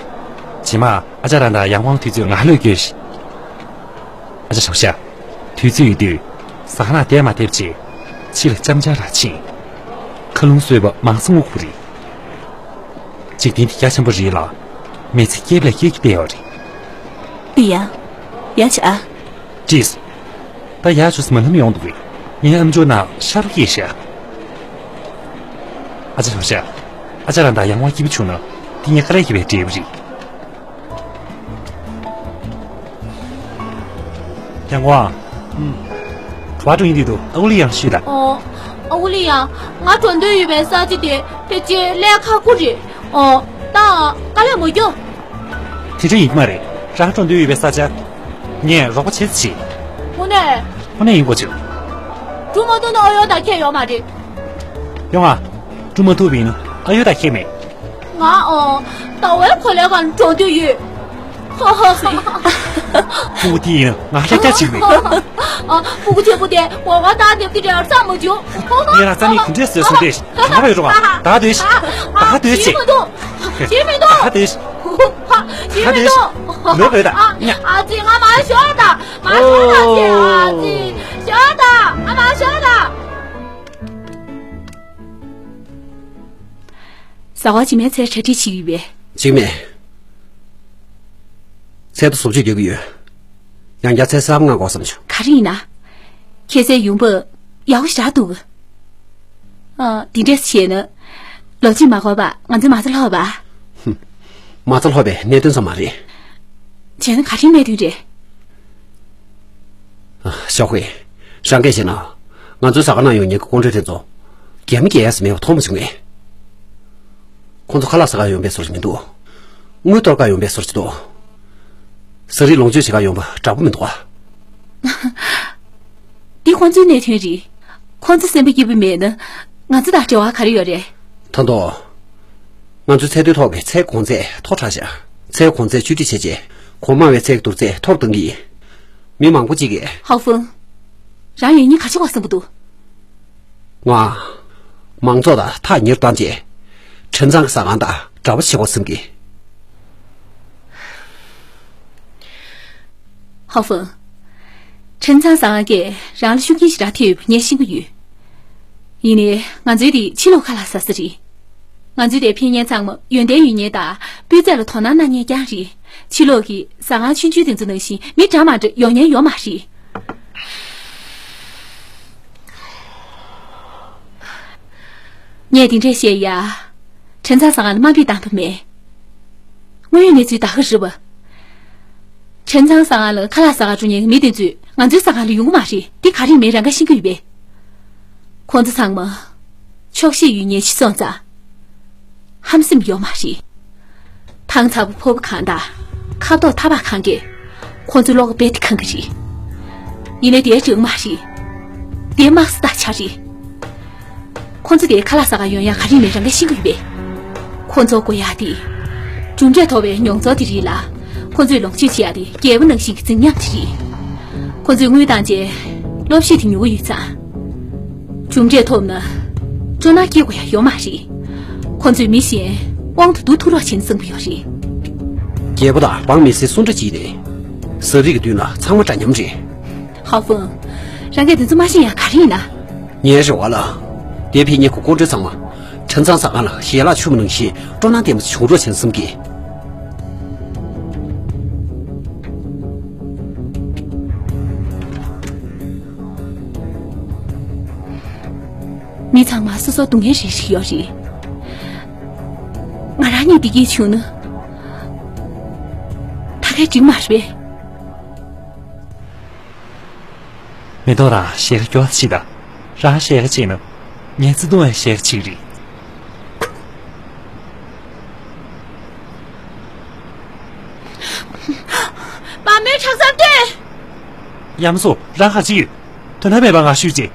རྗེས་མ་ཨ་ཅག་རང་དང་ཡང་ཝང་དུས་ཚོད་ང་ལ་སྐྱོན་ཞིག་ཨ་ཅག་ཞབས་ཤ། དུས་ཚོད་ཡོད་དུས་ཟ་ཁང་ནང་བསྡད་མ་བསྡད་ཅེས་ཕྱི་ལ་ལྕམ་ཅང་ར་ཕྱིན། མཁའ་རླུང་བསྲོས་པ་མང་སོང་ངུ་ཁུ་རེད། འཇིག་རྟེན་འདི་རྒྱ་ཆེན་པོ་རེད་ལ། མི་ཚེ་སྐྱེལ་ལ་སྐྱེལ་གྱི་བསྡད་ཡོད་རེད། འདི་ཡ། ཡ་ཆ་ཨ། ཀྲིས། ད་ཡག་ཆུ་སི་མ་ལྷམ་ཡོང་འདུག་གས། ངའི་ཨམ་ཅོག་ནང་ཤ་རུ་སྐྱེས་ཤག་ཨ་ཅག་ཞོག་ཤག་ཨ་ཅག་རང་དང་ཡང་བ་སྐྱིད་པོ་བྱུང་ན་འདི་ངའི་དཀའ་ལས་ཀྱི་བའི་འབྲས་བུ་རེད། ཡང་བ། ཨུམ། ག་པར་འགྲོ་ཡིན་འདི་འདུག་ཨ་ཁུ་ལི་ཡང་ཤོད་དང་། ཨོ། ཨ་ཁུ་ལི་ཡང་། ང་འགྲོ་འདོད་ཡོད་པའི་ས་ཆ་དེ་ཕལ་ཆེར་ཀླད་ཁ་ཁུ་རེད། ཨོ། ད་དཀའ་ལས་མ་རྒྱོབ། དེ་འདྲ་ཡིན་གྱི་མ་རེད། རང་འགྲོ་འདོད་ཡོད་པའི་ས་ཆ། ངས་རོགས་པ་བྱེད་ཅིག་དངོས་གནས། དངོས་གནས་ཡིན་དགོས་ཅིག་འགྲོ་མ་ཐུབ་ན་ཨ་ཡོ་ད་ཁྱད་ཡོད་མ་རེད། ཡོང་ཨ། འགྲོ་མ་ཐུབ་པ་ཡིན་ན་ཨ་ཡོ་ད་ཁྱད་མེད། ང་ཨོ། ཟླ་བའི་གོ་ལའི་སྒང་འགྲོ་འདོད་ཡོད། ཧ་ཧ་ཧ། སྤུ་གུ་དེ་ཡིན་ན་ང་ལྷད་རྒྱ་ཅིག་མེད། ཨ། སྤུ་གུ་ཆེན་པོ་དེ་ངོ་ལ་བདག་འདེབས་ཀྱི་རེད་བསམ་མ་བྱུང་། ངས་རང་རྩ་མེད་ག་འདྲས་བཟོས་སོང་སྟེ་ག་པར་ཡོད་རོགས་ཨ། ད་སྡོད་ཤིག་ད་སྡོད་ཤིག་བྱེད་མི་འདུག་བྱེད་མི་འདུག་ད་སྡོད་ཤིག་ད་སྡོད་ཤིག་ལོས་དགོས་ད། ཨ་ཙི། ང་མ་ཤོར་ད། མ་ཤོར་ད་ཨ་ཙི། ཤོར་ད། ང་མ་ཤོར་ད། ཟླ་བ་རྗེས་མའི་ཚེ་གྲ་སྒྲིག་བྱེད་ཀྱི་ཡོད་པས། གཅིག་མེད། ཚལ་དུ་བཟོ་བཅོས་རྒྱག་གི་ཡོད། ཡང་བསྐྱར་ཚལ་གསར་པ་མངག་དགོས་བསམ་བྱུང་། ག་རེ་ཡིན་ན། ཁྱེད་ཚོའི་ཡོང་འབབ་ཡག་པོ་ཞེ་དྲག་འདུག་ཨ། འདི་འདྲས་བྱས་ན། ལོ་གཅིག་མ་འགོར་བར་ང་ཚོའི་མ་རྩ་ལྷོག་པ། ཧུམ། མ་རྩ་ལྷོག་པའི་གནད་དོན་ཙམ་མ་རེད། བྱས་ན་ག་རེའི་གནད་དོན་རེད། ཨ། ཞོགས་ཀས། རང་སྐད་བཤད་ན། ང་ཚོའི་ཟ་ཁང་ནང་ཡོད་མཁན་གྱི་སྐུ་མགྲོན་དེ་ཚོ། རྒྱ་མི་རྒྱག་ཡ་ཟེར་མེད་པ་མཐོང་མ་བྱུང་ངས། ཁོང་ཚོ་ཁ་ལག་ཟ་གར་ཡོང་པའི་བཟོ་འདྲ་མི་འདུག་དངུལ་གཏོར་གར་ཡོང་པའི་བཟོ་འདྲ་འདུག་ཟ་རིགས་ལོངས་སྤྱོད་བྱེད་གར་ཡོང་པ་འདྲ་པོ་མི་འདུག་ཨ། འདི་ཁོང་ཚོའི་གནད་དོན་རེད། ཁོང་ཚོ་སེམས་པ་སྐྱིད་པོ་མེད་ན། ང་ཚོ་དང་འབྲེལ་བ་ག་རེ་ཡོད་རེད། ད་དོ། ང་ཚོའི་ཚལ་དུའི་ཐོག་གི་ཚལ་གོང་ཚད་མཐོ་དྲགས་ཤག་ཚལ་གོང་ཚད་བཅོས་སྒྲིག་བྱས་རྗེས། གོང་དམའ་བའི་ཚལ་གྱི་བསྡུར་ཚད་མཐོ་རུ་གཏང་གི་ཡིན། མི་མང་པོ་གཅིག་གིས། ཧའོ་ཧྥུང་། རང་ཡིན་ཉིན་ག་ཆེ་བ་བསམ་གི་འདུག་ང་། མང་ཚོགས་དང་ཐག་ཉེ་རུ་བཏང་རྗེས། ཁྲེན་ཚང་གི་ཟ་ཁང་དང་འདྲ་པོ་བྱེད་དགོས་བསམ་གི། ཧའོ་ཧྥུང་། ཁྲེན་ཚང་ཟ་ཁང་གིས་རང་ལ་ཤུགས་རྐྱེན་ཞེ་དྲག་ཐེབས་ཡོད་པ་ངས་ཤེས་ཀྱི་ཡོད། ཡིན་ནའི་ང་ཚོའི་དེ་ཕྱི་ལོགས་ཁ་ལག་ཟ་ས་རེད། ང་ཚོའི་དེ་ཕེབས་མཁན་ཚང་མ་ཡོན་ཏན་ཡོད་མཁན་དང་སྤུས་ཚད་ལ་དོ་སྣང་གནང་མཁན་རྐྱང་རེད། ཕྱི་ལོགས་ཀྱི་ཟ་ཁང་ཆུང་ཆུང་དེ་ཚོ་ནང་བཞིན་མི་འདྲ་མ་འདྲ་ཡོང་མཁན་ཡོད་མ་རེད། ངས་དེ་འདྲས་བཤད་ཡ། ཁྲེན་ཚང་ཟ་ཁང་ལ་དམའ་འབེབས་བཏང་ཐུབ་མེད། དངོས་ཡོད་གནས་ཚུལ་ད་ག་རེད་པ། ཁྲེན་ཚང་ཟ་ཁང་ལ་ཁ་ལག་ཟ་གར་འགྲོ་མཁན་གྱི་མི་དེ་ཚོས་ང་ཚོའི་ཟ་ཁང་ལ་ཡོང་གི་མ་རེད། དེ་ག་རེ་ཡིན་མིན་རང་གིས་ཤེས་ཀྱི་ཡོད་པས། ཁོང་ཚོ་ཚང་མ་ཆོག་ཤེས་ཡོད་མཁན་ཅིག་སོང་ཙང་ཧམ་སེམས་ཡོད་མ་རེད། ཐང་ཚ་པོ་ཕོར་པ་གང་དང་ཁ་དོག་ཐག་པ་གང་གིས་ཁོང་ཚོའི་བློ་ཁ་རྦད་དེ་གང་གི་རེད། ཡིན་ནའི་དེ་འགྲིག་མ་རེད། དེ་དམག་སྲིད་དག་ཆ་རེད། ཁོང་ཚོ་དེ་ཁ་ལག་ཟ་གར་ཡོང་ཡ་ག་རེ་ཡིན་མིན་རང་གིས་ཤེས་ཀྱི་ཡོད་པས། ཁོང་ཚོ་དགོས་ཡ་དེ། གྲུབ་འབྲས་ཐོབ་པའི་མྱོང་ཚོར་དེ་རེད་ལ། ཁོང་ཚོས་ལོངས་སྤྱོད་བྱེད་ཡ་དེ་རྒྱལ་པོ་ནང་བཞིན་གྱི་རྫིག་ཉམས་དེ་རེད། ཁོང་ཚོས་དངུལ་བཏང་རྗེས་སློབ་ཞུགས་དེ་ཉོ་གི་ཡོད་ཙང་། གྲུབ་འབྲས་ཐོབ་ན། སྤྲོ་སྣང་སྐྱེ་དགོས་ཡ་ཡོད་མ་རེད། ཁོང་ཚོས་མི་གཞན་དབང་དུ་བསྡུ་ཐུབ་རོགས་བྱེད་ན་བསམ་གྱི་ཡོད་རེད། རྒྱལ་པོ་དང་འབངས་མི་སེར་སུ་འདྲ་ཅིག་ནས། ཟ་རིགས་ཀྱི་མདུན་ལ་ཚང་མ་འདྲ་མཉམ་རེད། ཧའོ་ཧྥུང་། རང་གིས་དེ་ཚོ་མ་ཤེས་ཡ་ག་རེ་ཡིན་ན། ངའི་རེ་བ་ལ། འདིར་ཕེབས་མཁན་གྱི་སྐུ་མགྲོན་ཚང་མ། ཁྲེན་ཚང་ཟ་ཁང་ལ་ཞལ་ལག་མཆོད་མེ་ནང་བཞིན་སྤྲོ་སྣང་ལྡན་པ་ཞིག་བྱུང་རོགས་བྱེད་བསམ་གི། མི་ཚང་མ་སོ་སོར་སྡུག་བསྔལ་རེ་རེ་ཡོད་རེད། ང་རང་གཉིས་བདེ་སྐྱིད་བྱུང་ན། ད་གས་འགྲིག་མ་རེད་པས། མེ་ཏོག་རང་ཞལ་ཁ་སྐྱོ་ས་ཞིག་དང་། རང་ཞལ་ཁ་ཕྱེས་ན། ངའི་བརྩེ་དུང་ཡང་ཞལ་ཁ་ཕྱེས་ཀྱི་རེད། པ་མོའི་ཁྲག་ཟམ་སྟོན། ཡ་མཚོ། རང་ག་ཅི་ཡོད། དོན་དག་མེད་པ་ང་ཤོད་ཅིག་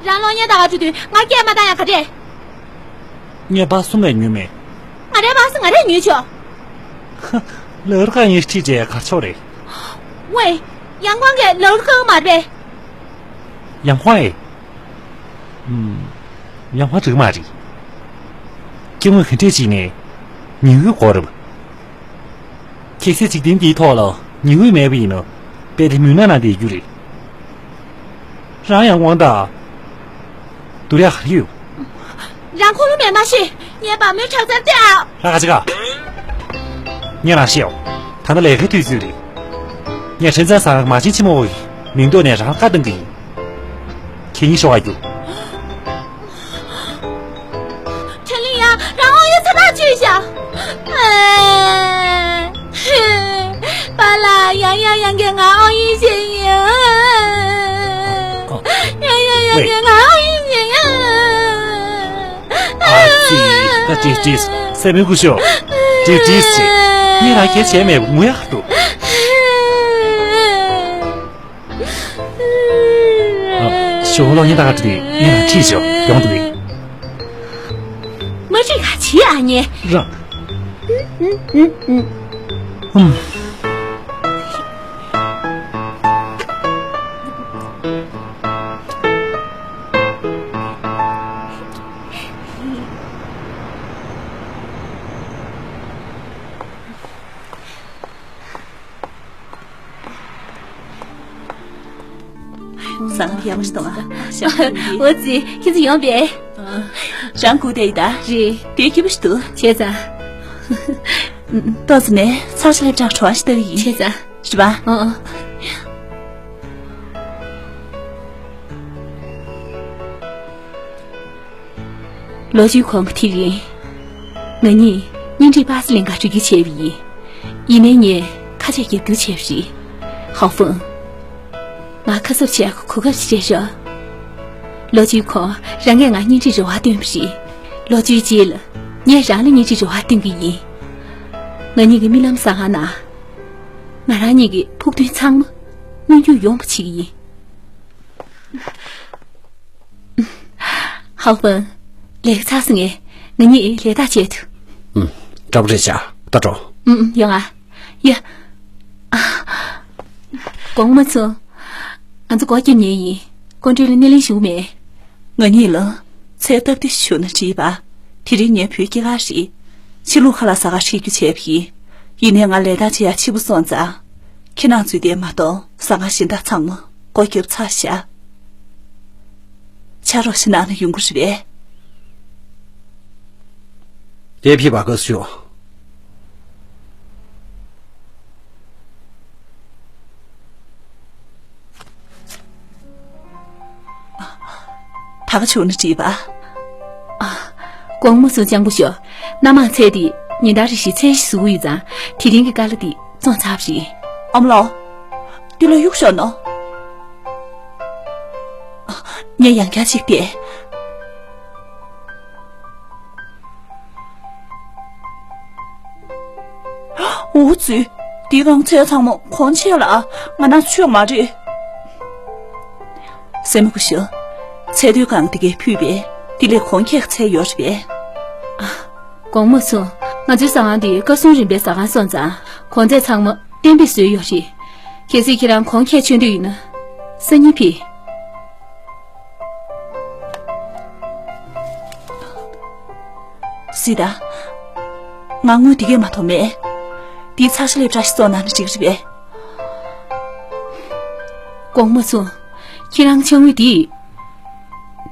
རང་གློག་བརྙན་ལྟ་ག་འགྲོ་དུས་ང་སྐད་མ་བཏང་ཡ་ག་རེ། ངས་པ་སུ་ལས་ཉོས་མེད། ང་རའི་པ་སུ་ང་རས་ཉོས་ཆོག་ལག་ར་ཁ་ཡིན་ཁྲིད་བྱས་གར་ཆོག་རེད། ཝེ། ཡང་ཁོང་གིས་ལག་ར་ཁ་མ་རེད། ཡང་ཁོང་ཨེ། ཡང་ཁོང་འགྲིག་མ་རེད། སྐྱེ་དངོས་ག་འདྲས་ཅིག་ནས་ཉི་འོད་གོ་རབ། ཁྱེད་ཚོས་འཇིག་རྟེན་འདིའི་ཐོག་ལ་ཉི་འོད་མེད་པ་ཡིན་ན། དཔེ་དེ་མུན་ནག་ནང་བསྡད་རྒྱུ་རེད། རང་ཡང་དབང་ཐང་། བསྡུར་ཡག་ག་རེ་ཡོད། རང་ཁོ་བོ་མེད་མ་ཤེས། ངའི་བ་མོའི་ཁྲག་རྩར་བལྟས་ཨ། ལྷ་ཁ་ཅིག་ག་ངས་རང་ཤེས་ཡོང་། ད་ནི་ལས་ཀའི་དུས་ཚོད་རེད། ངས་ཁྲེན་ཚང་ཟ་ཁང་མ་བྱན་ཆེན་མོ་བའི་མིང་ཐོག་ནས་རང་ལ་བཀའ་གཏོང་གི་ཡིན། ཁྱེད་གཉིས་ཤོག་ཨ་རྒྱུགས། ཁྲེན་ལིང་ཡ། རང་དབང་ཡོད་ཚ་ཐག་ཆོད་བཞག་པཱ་ལགས། ཡང་ཡང་ཡང་གིས་ང་དབང་ཡོད་བྱེད་ཡིན། ཡང་ཡང་ཡང་གིས་ང་དབང་ཡོད་བྱེད་ཡིན། ཨ་ཙི། ད་ཅིག་ཅིག་སེམས་མི་དགོས་ཤོག་ཅིག་ཅིག་ཅིག་ངས་རང་གལ་བྱས་མེད་པ་ངུ་ཡག་འདུག་ཞོགས་ལོ་ཉི་ཟླ་ག་དུས་ངས་རང་ཁྲིད་ཤོག་ཡོང་འདུག་མ་ཁྲིད་ག་བྱེད་ཨ་ཉེ། རང་། ཨུམ། ཟ་ཁང་ཡག་པོ་ཞིག་འདུག་ཨ། འོ་ཙི། ཁྱེད་ཚོ་ཡོང་པས། རང་སྒུག་བསྡད་ཡིན་ད། རེད། དེ་སྐྱིད་པོ་ཞིག་འདུག་བྱས་ཙང་། ཏོག་ཙམ་ནས་ཚར་ཞིག་སླེབས་དྲག་བྲོ་བ་ཞིག་ལྟ་གི་ཡིན། བྱས་ཙང་། རེད་པ། ཨང་ཨང་། ལོ་རྒྱུས་གོང་གི་དེ་རིང་། ང་གཉིས་གཉེན་སྒྲིག་པ་སེ་ལེན་ག་འགྲོ་རྒྱུ་བྱས་པ་ཡིན། ཡིན་ནའི་ངས་ཁ་ཆད་རྒྱབ་རྒྱུ་བྱས་པ་རེད། ཧའོ་ཧྥང་། ང་ཁ་གསབ་བྱེད་ཡག་གོ་སྐབས་ཤིག་སྤྲད་ཤོག་ལོ་བཅུའི་གོང་རང་གིས་ང་གཉེན་སྒྲིག་རེ་བ་བཏོན་པ་རེད། ལོ་བཅུའི་རྗེས་ལ་ངས་རང་ལ་གཉེན་སྒྲིག་རེ་བ་བཏོན་གི་ཡིན། ང་གཉིས་ཀྱི་རྨི་ལམ་ཟ་ཁང་ནང་ང་རང་གཉིས་ཀྱི་ཕུགས་འདུན་ཚང་མ་མངོན་འགྱུར་ཡོང་བ་བྱེད་ཀྱི་ཡིན། ཧའོ་ཧྥང་། ལས་ཀ་ཚར་སོང་ངས། ང་གཉིས་ལས་ཀ་བྱེད་དུ། ཨུམ། འདྲ་པོ་རེད་ཤག་ད་འགྲོ། ཨུམ་ཨུམ། ཡོང་ཨ། ཡ། ཨ། དགོངས་མ་ཚོམས། ང་ཚོ་སྒོ་བརྒྱབ་ཉེན་ཡིན། ཀོང་སྤྲུལ་ལ་སྣེ་ལེན་ཞུ་མེད། ང་གཉིས་ལ་ཚད་སྟབས་བདེ་ཞུ་ན་འགྲིག་པ། དེ་རིང་ངའི་བུའི་སྐྱེས་སྐར་རེད། ཕྱི་ལུགས་ཁ་ལག་ཟ་ཁང་ཁྲིད་རྒྱུ་བྱས་པ་ཡིན། ཡིན་ནའི་ང་ལས་ཀ་བྱེད་ཡ་ཕྱི་པོ་སོང་ཙང་། ཁྱེད་རང་ཚོའི་དེ་མ་གཏོགས་ཟ་ཁང་གཞན་དག་ཚང་མ་སྒོ་བརྒྱབ་ཚར་ཤག་ཕྱག་རོགས་ཤིག་གནང་ན་ཡོང་གི་རེད་པས། དེ་ཕྱི་བ་དགའ་བསུ་ཞུ། ད་ག་བྱུང་ན་འགྲིག་པ། ཨ། དགོངས་མ་ཚོམས། སྤྱང་པོ་ཤོག་སྣ་མང་ཚལ་དེ་ཉིན་ལྟར་རེ་བཞིན་ཚལ་ཞིག་བཟོ་གི་ཡོད་ཙང་དེ་རིང་གི་དཀའ་ལས་དེ་བཙོང་ཚར་བ་རེད། ཨ་མ་ལགས། འདི་ལ་གཡུག་ཤོག་ན། ངས་ཡང་བསྐྱར་གཅིག་བལྟས། འུ་ཙི། འདི་གང་ཚད་ཚང་མ་གོང་ཆེ་ལ་ང་ན་ཆོས་མ་རེད། སྲས་མོ་སྐུ་ཞབས། ཚལ་དུས་གང་འདི་གའི་ཕུད་པས་འདི་ལས་གོང་ཁེག་ཚད་ཡོད་རེད་པས། དགོངས་མ་ཚོམས། ང་ཚོའི་ཟ་ཁང་འདི་བཀའ་སྲུང་རིམ་པའི་ཟ་ཁང་སོང་ཙང་གོང་ཚད་ཚང་མ་གཏན་འབེབས་བཟོས་ཡོད་རེད། གལ་སྲིད་ཁྱེད་རང་གོང་ཁེག་ཆོད་འདོད་ཡོད་ན་སང་ཉིན་ཕེབས། སྲིད་ད། ང་དངུལ་འདི་གས་མ་གཏོགས་མེད། འདིའི་ཚགས་ཤ་ལེབ་བཀྲ་ཤིས་བཙོང་གནང་ན་འགྲིག་རེད་པས། དགོངས་མ་ཚོམས། ཁྱེད་རང་ཕྱག་དངུལ་འདི་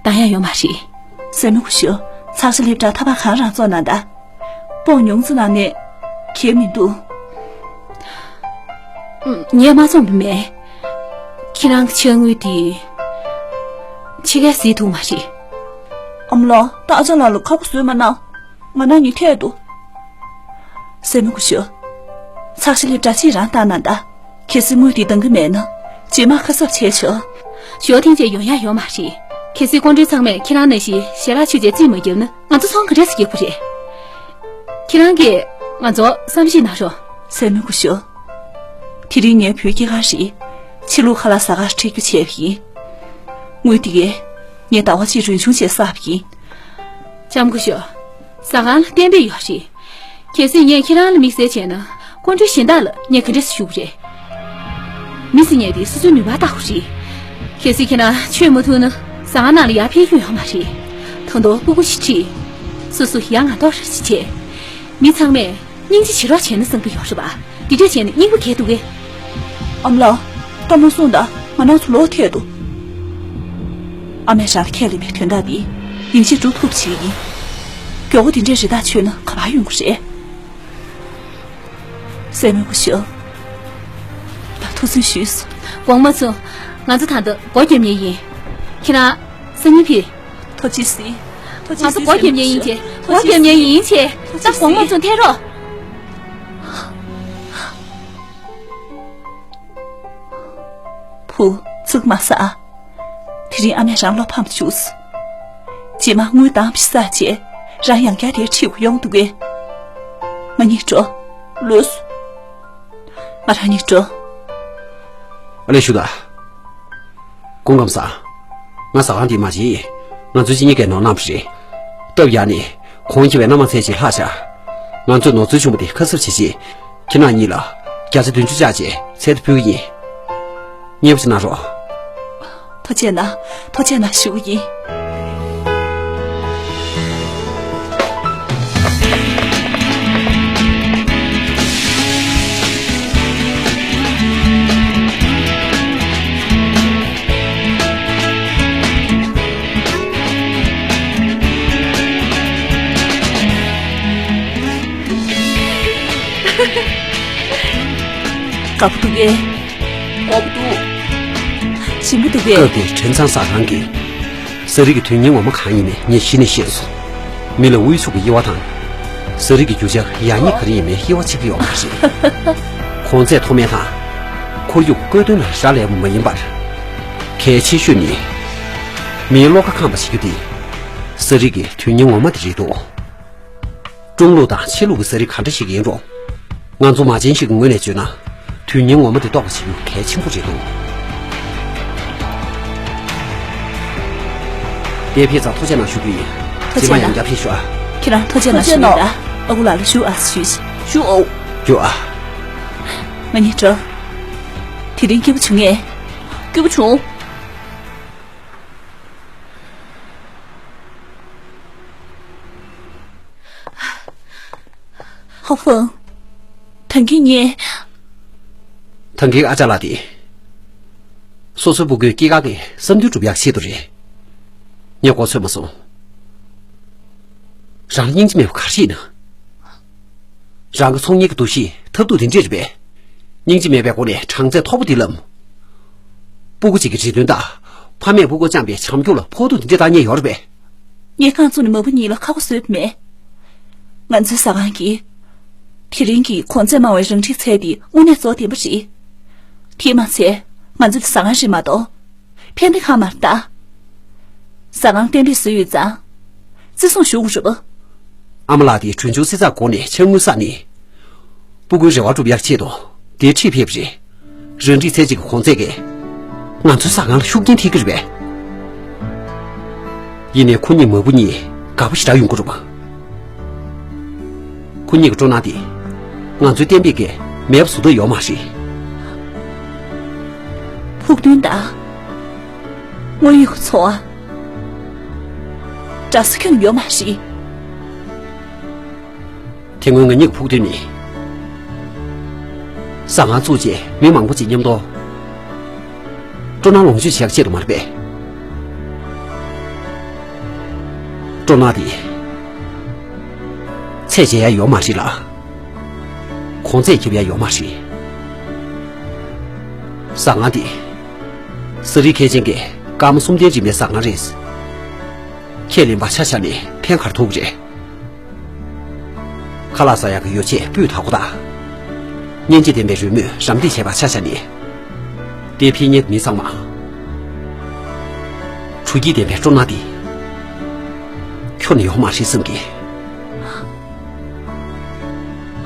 འདང་ཡ་ཡོད་མ་རེད། སྲས་མོ་སྐུ་ཞབས། ཚགས་ཤ་ལེབ་བཀྲ་ཐ་པ་གང་རང་བཙོང་གནང་ད། སྤོག་ཉུང་ཙམ་གནང་ནས་གལ་མི་འདུག་ངས་མ་བཙོངས་པ་མེད། ཁྱེད་རང་གི་ཕྱག་དངུལ་དེ་ཕྱི་རྒྱལ་གཟིགས་ཐུབ་མ་རེད། ཨ་མ་ལགས། ད་ཨ་ཅག་ལགས་ལ་ཁ་པོ་བཟོས་མ་གནང་། ང་ན་ཉིད་ཐད་དུ། སྲས་མོ་སྐུ་ཞབས། ཚགས་ཤ་ལེབ་བཀྲ་ཕྱིར་རང་བཏང་གནང་ད། གལ་སྲིད་དངུལ་དེ་འདང་གི་མེད་ན་རྗེས་མ་ཁ་གསབ་བྱས་ཆོག་ཞོ་ཐེངས་གཅིག་ཡོང་ཡ་ཡོད་མ་རེད། གལ་སྲིད་ཀོང་སྤྲུལ་ཚང་མས་ཁྱེད་རང་ནང་བཞིན་ཞལ་ལག་མཆོད་མཇལ་རྩིས་མ་བརྒྱབ་ན་ང་ཚོ་ཚོང་ག་འདྲས་སེ་རྒྱག་དགོས་རེད། ཁྱེད་རང་གིས་ང་ཚོར་བསམ་ཤེས་གནང་རོགས། སྲས་མོ་སྐུ་ཞབས། དེ་རིང་ངའི་བུའི་སྐྱེས་སྐར་རེད། ཕྱི་ལུགས་ཁ་ལག་ཟ་ཁང་ཁྲིད་རྒྱུ་བྱས་པ་ཡིན། དངུལ་དེ་གས་ངས་ཟླ་བ་གཅིག་རིན་གཞུང་བྱས་བསགས་པ་ཡིན། ལྕམ་སྐུ་ཞབས། ཟ་ཁང་ལ་གཏན་འབེབས་ཡོད་རེད། གལ་སྲིད་ངས་ཁྱེད་རང་ལ་དམིགས་བསལ་བྱས་ན་ཀོང་སྤྲུལ་གཞན་དག་ལ་ངས་ག་འདྲས་སེ་ཞུ་དགོས་རེད། མི་ཟེར་མཁན་དེ་སོ་སོའི་ནུས་པ་ལྟ་དགོས་རེད། གལ་སྲིད་ཁྱེད་རང་ཆོས་མ་ཐུབ་ན་ཟ་ཁང་ནང་ལ་ཡར་ཕེབས་རྒྱུ་ཡོད་མ་རེད། ད་དུང་སྤུ་གུ་ཞིག་ཁྲིད། སོ་སོ་ཡ་ང་དོག་ར་ཞིག་བྱས། མི་ཚང་མས་སྙིང་རྗེ་བྱེད་རོགས་བྱས་ན་བསམ་གྱི་ཡོད་རེད་པ། འདི་འདྲས་བྱས་ན་སྙིང་པོ་གས་འདུག་གས། ཨ་མ་ལགས། ད་མ་གསུངས་ད། ང་རང་ཚོ་ལོག་ཐད་དོ། ཨ་མས་རང་ལ་ཁས་ལེན་པའི་དོན་དག་འདི་ཡིན་གཅིག་སྒྲུབ་ཐུབ་བྱེད་ཀྱི་ཡིན། མགྱོགས་པོ་འདི་འདྲས་རེ་ཐག་ཆོད་ན་ག་པར་ཡོང་གི་རེད། སྲས་མོ་སྐུ་ཞབས། ད་ཐུགས་བརྩོན་ཞུས་སོ། དགོངས་མ་ཚོམས། ང་ཚོ་ད་ལྟ་སྒོ་བརྒྱབ་མཁན་ཡིན། ཁྱེད་རང་སང་ཉིན་ཕེབས། ཐུགས་རྗེ་གཟིགས། ཐུགས་རྗེ་ང་ཚོ་གཟིགས། སྒོ་བརྒྱབ་མཁན་ཡིན་ཅེས། སྒོ་བརྒྱབ་མཁན་ཡིན་ཅེས། ད་དགོངས་མ་ཚོམས། ཐད་རོགས། བུ། ཚིག་མ་ཟ། དེ་རིང་ཨ་མས་རང་བློ་ཕམ་བཅུག་རྗེས་མ་དངུལ་འདང་བྱས་བསགས་རྗེས་རང་ཡང་བསྐྱར་དེར་ཁྲིད་དགོས་ཡོང་འདུག་གས། ང་གཉིས་འགྲོ། ལོས། ང་རང་གཉིས་འགྲོ། ཨ་ལས་ཞུ་ད། སྐུ་ཁམས་བཟང་། ང་ཟ་ཁང་འདི་མ་བྱེད། ང་ཚོའི་གཅིག་གཉིས་ཀས་ནོར་གནང་བ་རེད། སྟབས་ཡག་ནས་གོང་ཁེ་བའི་སྣ་མང་ཚལ་ཞིག་ལྷག་བཞག་ང་ཚོས་ནོར་འཛོལ་བྱུང་བ་དེ་ཁ་གསབ་བྱེད་ཆེད། ཁྱེད་རང་གཉིས་ལ་བརྒྱ་ཆ་བདུན་ཅུ་བཅག་བྱས་ཚལ་དུ་ཕུལ་གྱི་ཡིན། མཉེས་པོ་ཅིག་གནང་རོགས། ཐུགས་རྗེ་གནང་། ཐུགས་རྗེ་གནང་ཞུ་གི་ཡིན། དགའ་པོ་འདུག་གས། དགའ་པོ་འདུག་ཞིམ་པོ་འདུག་གས། སྐབས་དེར་ཁྲེན་ཚང་ཟ་ཁང་གི་ཟ་རིགས་ཀྱི་དོན་སྙིང་ངོ་མ་གང་ཡིན་མིན་ངས་གཞི་ནས་ཤེས་སོང་། མི་ལ་དབུལ་ཕྱུག་གི་དབྱེ་བ་དང་། ཟ་རིགས་ཀྱི་རྒྱུ་ཆ་ཡག་ཉེས་ག་རེ་ཡིན་མིན་དབྱེ་བ་ཕྱེ་གི་ཡོད་མ་རེད། གོང་ཚད་མཐོ་དམན་དང་། ཁོར་ཡུག་བཀོད་དོན་ལ་རག་ལས་པ་མ་ཡིན་པར། གལ་ཆེ་ཤོས་ནི། མིའི་བློ་ཁ་འཁང་བ་བྱེད་རྒྱུ་དེ། ཟ་རིགས་ཀྱི་དོན་སྙིང་ངོ་མ་དེ་རེད་འདུག་ཀྲུང་ལུགས་དང་ཕྱི་ལུགས་ཀྱི་ཟ་རིགས་ག་འདྲ་ཞིག་ཡིན་རུང་། ང་ཚོ་མ་བྱན་ཞིག་གི་ངོས་ནས་བརྗོད་ན། དོན་སྙིང་ངོ་མ་དེ་རྟོགས་པ་བྱེད་རྒྱུ་གལ་ཆེན་པོ་རེད་འདུག་དེ་ཕེབས་ཙང་ཐུགས་རྗེ་གནང་ཞུ་རྒྱུ་ཡིན། ཐུགས་རྗེ་གནང་། ཡང་བསྐྱར་ཕེབས་ཞུ་ཨ། ཁྱེད་རང་ཐུགས་རྗེ་གནང་ཞུ་ཡིན་ད། ཨ་ཁུ་ལགས་ལ་ཞུ་ཨ་ཞུ། ཞུ་ཨོ། ཞུ་ཨ། ང་གཉིས་འགྲོ། དེ་རིང་སྐྱིད་པོ་བྱུང་ངས། སྐྱིད་པོ་བྱུང་། ཧོ་ཧྥང་། ཐང་གི་ངས། ཐང་གི་ཨ་ཅག་ལགས་དེ། སོ་སོའི་སྤུ་གུའི་སྐྱེས་སྐར་གྱི་བསམ་འདུན་སྒྲུབ་ཡག་ཆེད་དུ་རེད། ངས་གོ་ཚོད་མ་སོང་། རང་སྙིང་རྗེ་མེད་པ་ག་རེ་ཡིན་ན། རང་གི་ཚོང་གཉེར་གྱི་འདུ་ཤེས་ཐབས་སྡུག་དེ་འདྲས་རེད་པས། སྙིང་རྗེ་མེད་པའི་སྒོ་ནས་གྲངས་ཚད་མཐོ་པོ་དེ་བསླབས། སྤུ་གུ་གཅིག་གི་རེ་འདུན་དང་། ཕ་མས་སྤུ་གུར་བཅངས་པའི་བྱམས་སྐྱོང་ལ་ཕོག་ཐུག་དེ་འདྲས་བཏང་མཁན་ཡོད་རེད་པས། ངས་རྐང་བཙུགས་ནས་མ་བུ་གཉིས་ལ་ཁ་སྒོ་བཟོས་པ་མེད། ང་ཚོའི་ཟ་ཁང་གིས། དེ་རིང་གི་གོང་ཚད་དམའ་བའི་རང་འཁྲིའི་ཚད་དེ་དངོས་གནས་རྫོགས་ལྡན་པ་རེད། དེས་མ་ཚད། ང་ཚོ་འདི་ཟ་ཁང་རེད་མ་གཏོགས། ཕན་བདེ་ཁང་མ་རེད་ད། ཟ་ཁང་གཏན་འབེབས་བཟོས་ཡོད་ཙང་། བརྩི་སྲུང་ཞུ་དགོས་རེད་པ། ཨ་མ་ལགས་དེས་གྲོན་ཆུང་བསྲི་ཚགས་སྒོ་ནས་ཕྱག་དངུལ་བསགས་ནས། སྤུ་གུའི་རེ་བ་སྒྲུབ་ཡག་ཆེད་དུ་དེར་ཁྲིད་ཕེབས་པ་རེད། རང་འཁྲིའི་ཚད་གཅིག་གི་གོང་ཚད་ཀྱིས་ང་ཚོའི་ཟ་ཁང་ལ་ཤུགས་རྐྱེན་ཐེབས་ཀྱི་རེད་པས། ཡིན་ནའི་ཁོ་གཉིས་མ་བུ་གཉིས་དགའ་པོ་ཞེ་དྲག་ཡོང་གི་རེད་པ། ཁོ་གཉིས་ཀྱི་སྤྲོ་སྣང་དེ་ང་ཚོའི་གཏན་འབེབས་ཀྱིས་མེད་པ་བཟོ་ཐབས་ཡོད་མ་རེད། ཕུགས་འདུན་དང་། དངོས་ཡོད་ཀྱི་འཚོ་བ། འདྲ་ས་ཁྱོན་ནས་ཡོད་མ་རེད། དེ་སྔོན་ང་གཉིས་ཀྱི་ཕུགས་འདུན་ནི། ཟ་ཁང་བཙུགས་རྗེས་མི་མང་པོ་ཅིག་མཉམ་དུ། སྤྲོ་སྣང་ལོངས་སྤྱོད་བྱེད་ཡག་ཆེད་དུ་མ་རེད་པས། སྤྲོ་སྣང་དེ། ཚད་འཇལ་ཡག་ཡོད་མ་རེད་ལ། གོང་ཚད་རྒྱབ་ཡག་ཡོད་མ་རེད། ཟ་ཁང་དེ། ཟ་རིགས་མཁས་ཅན་གྱི་སྐར་མ་གསུམ་ལྡན་རིན་མེད་ཟ་ཁང་རེད། ཁས་ལེན་པ་ཆ་བཞག་ནས་ཕན་ག་རེ་ཐོགས་ཀྱི་རེད། ཁ་ལག་ཟ་ཡག་གི་ཡོ་བྱད་སྤུས་དག་པོ་དང་། སྙིང་རྗེ་ལྡན་པའི་རོལ་མོས་རམ་འདེགས་བྱས་པ་ཆ་བཞག་ནས། དེར་ཕེབས་མཁན་གྱི་མི་ཚང་མ། ཁྲོ་སྐྱིད་ལྡན་པའི་སྤྲོ་སྣང་དེ། ཁྱོན་ནས་ཡོད་མ་རེད་བསམ་གི།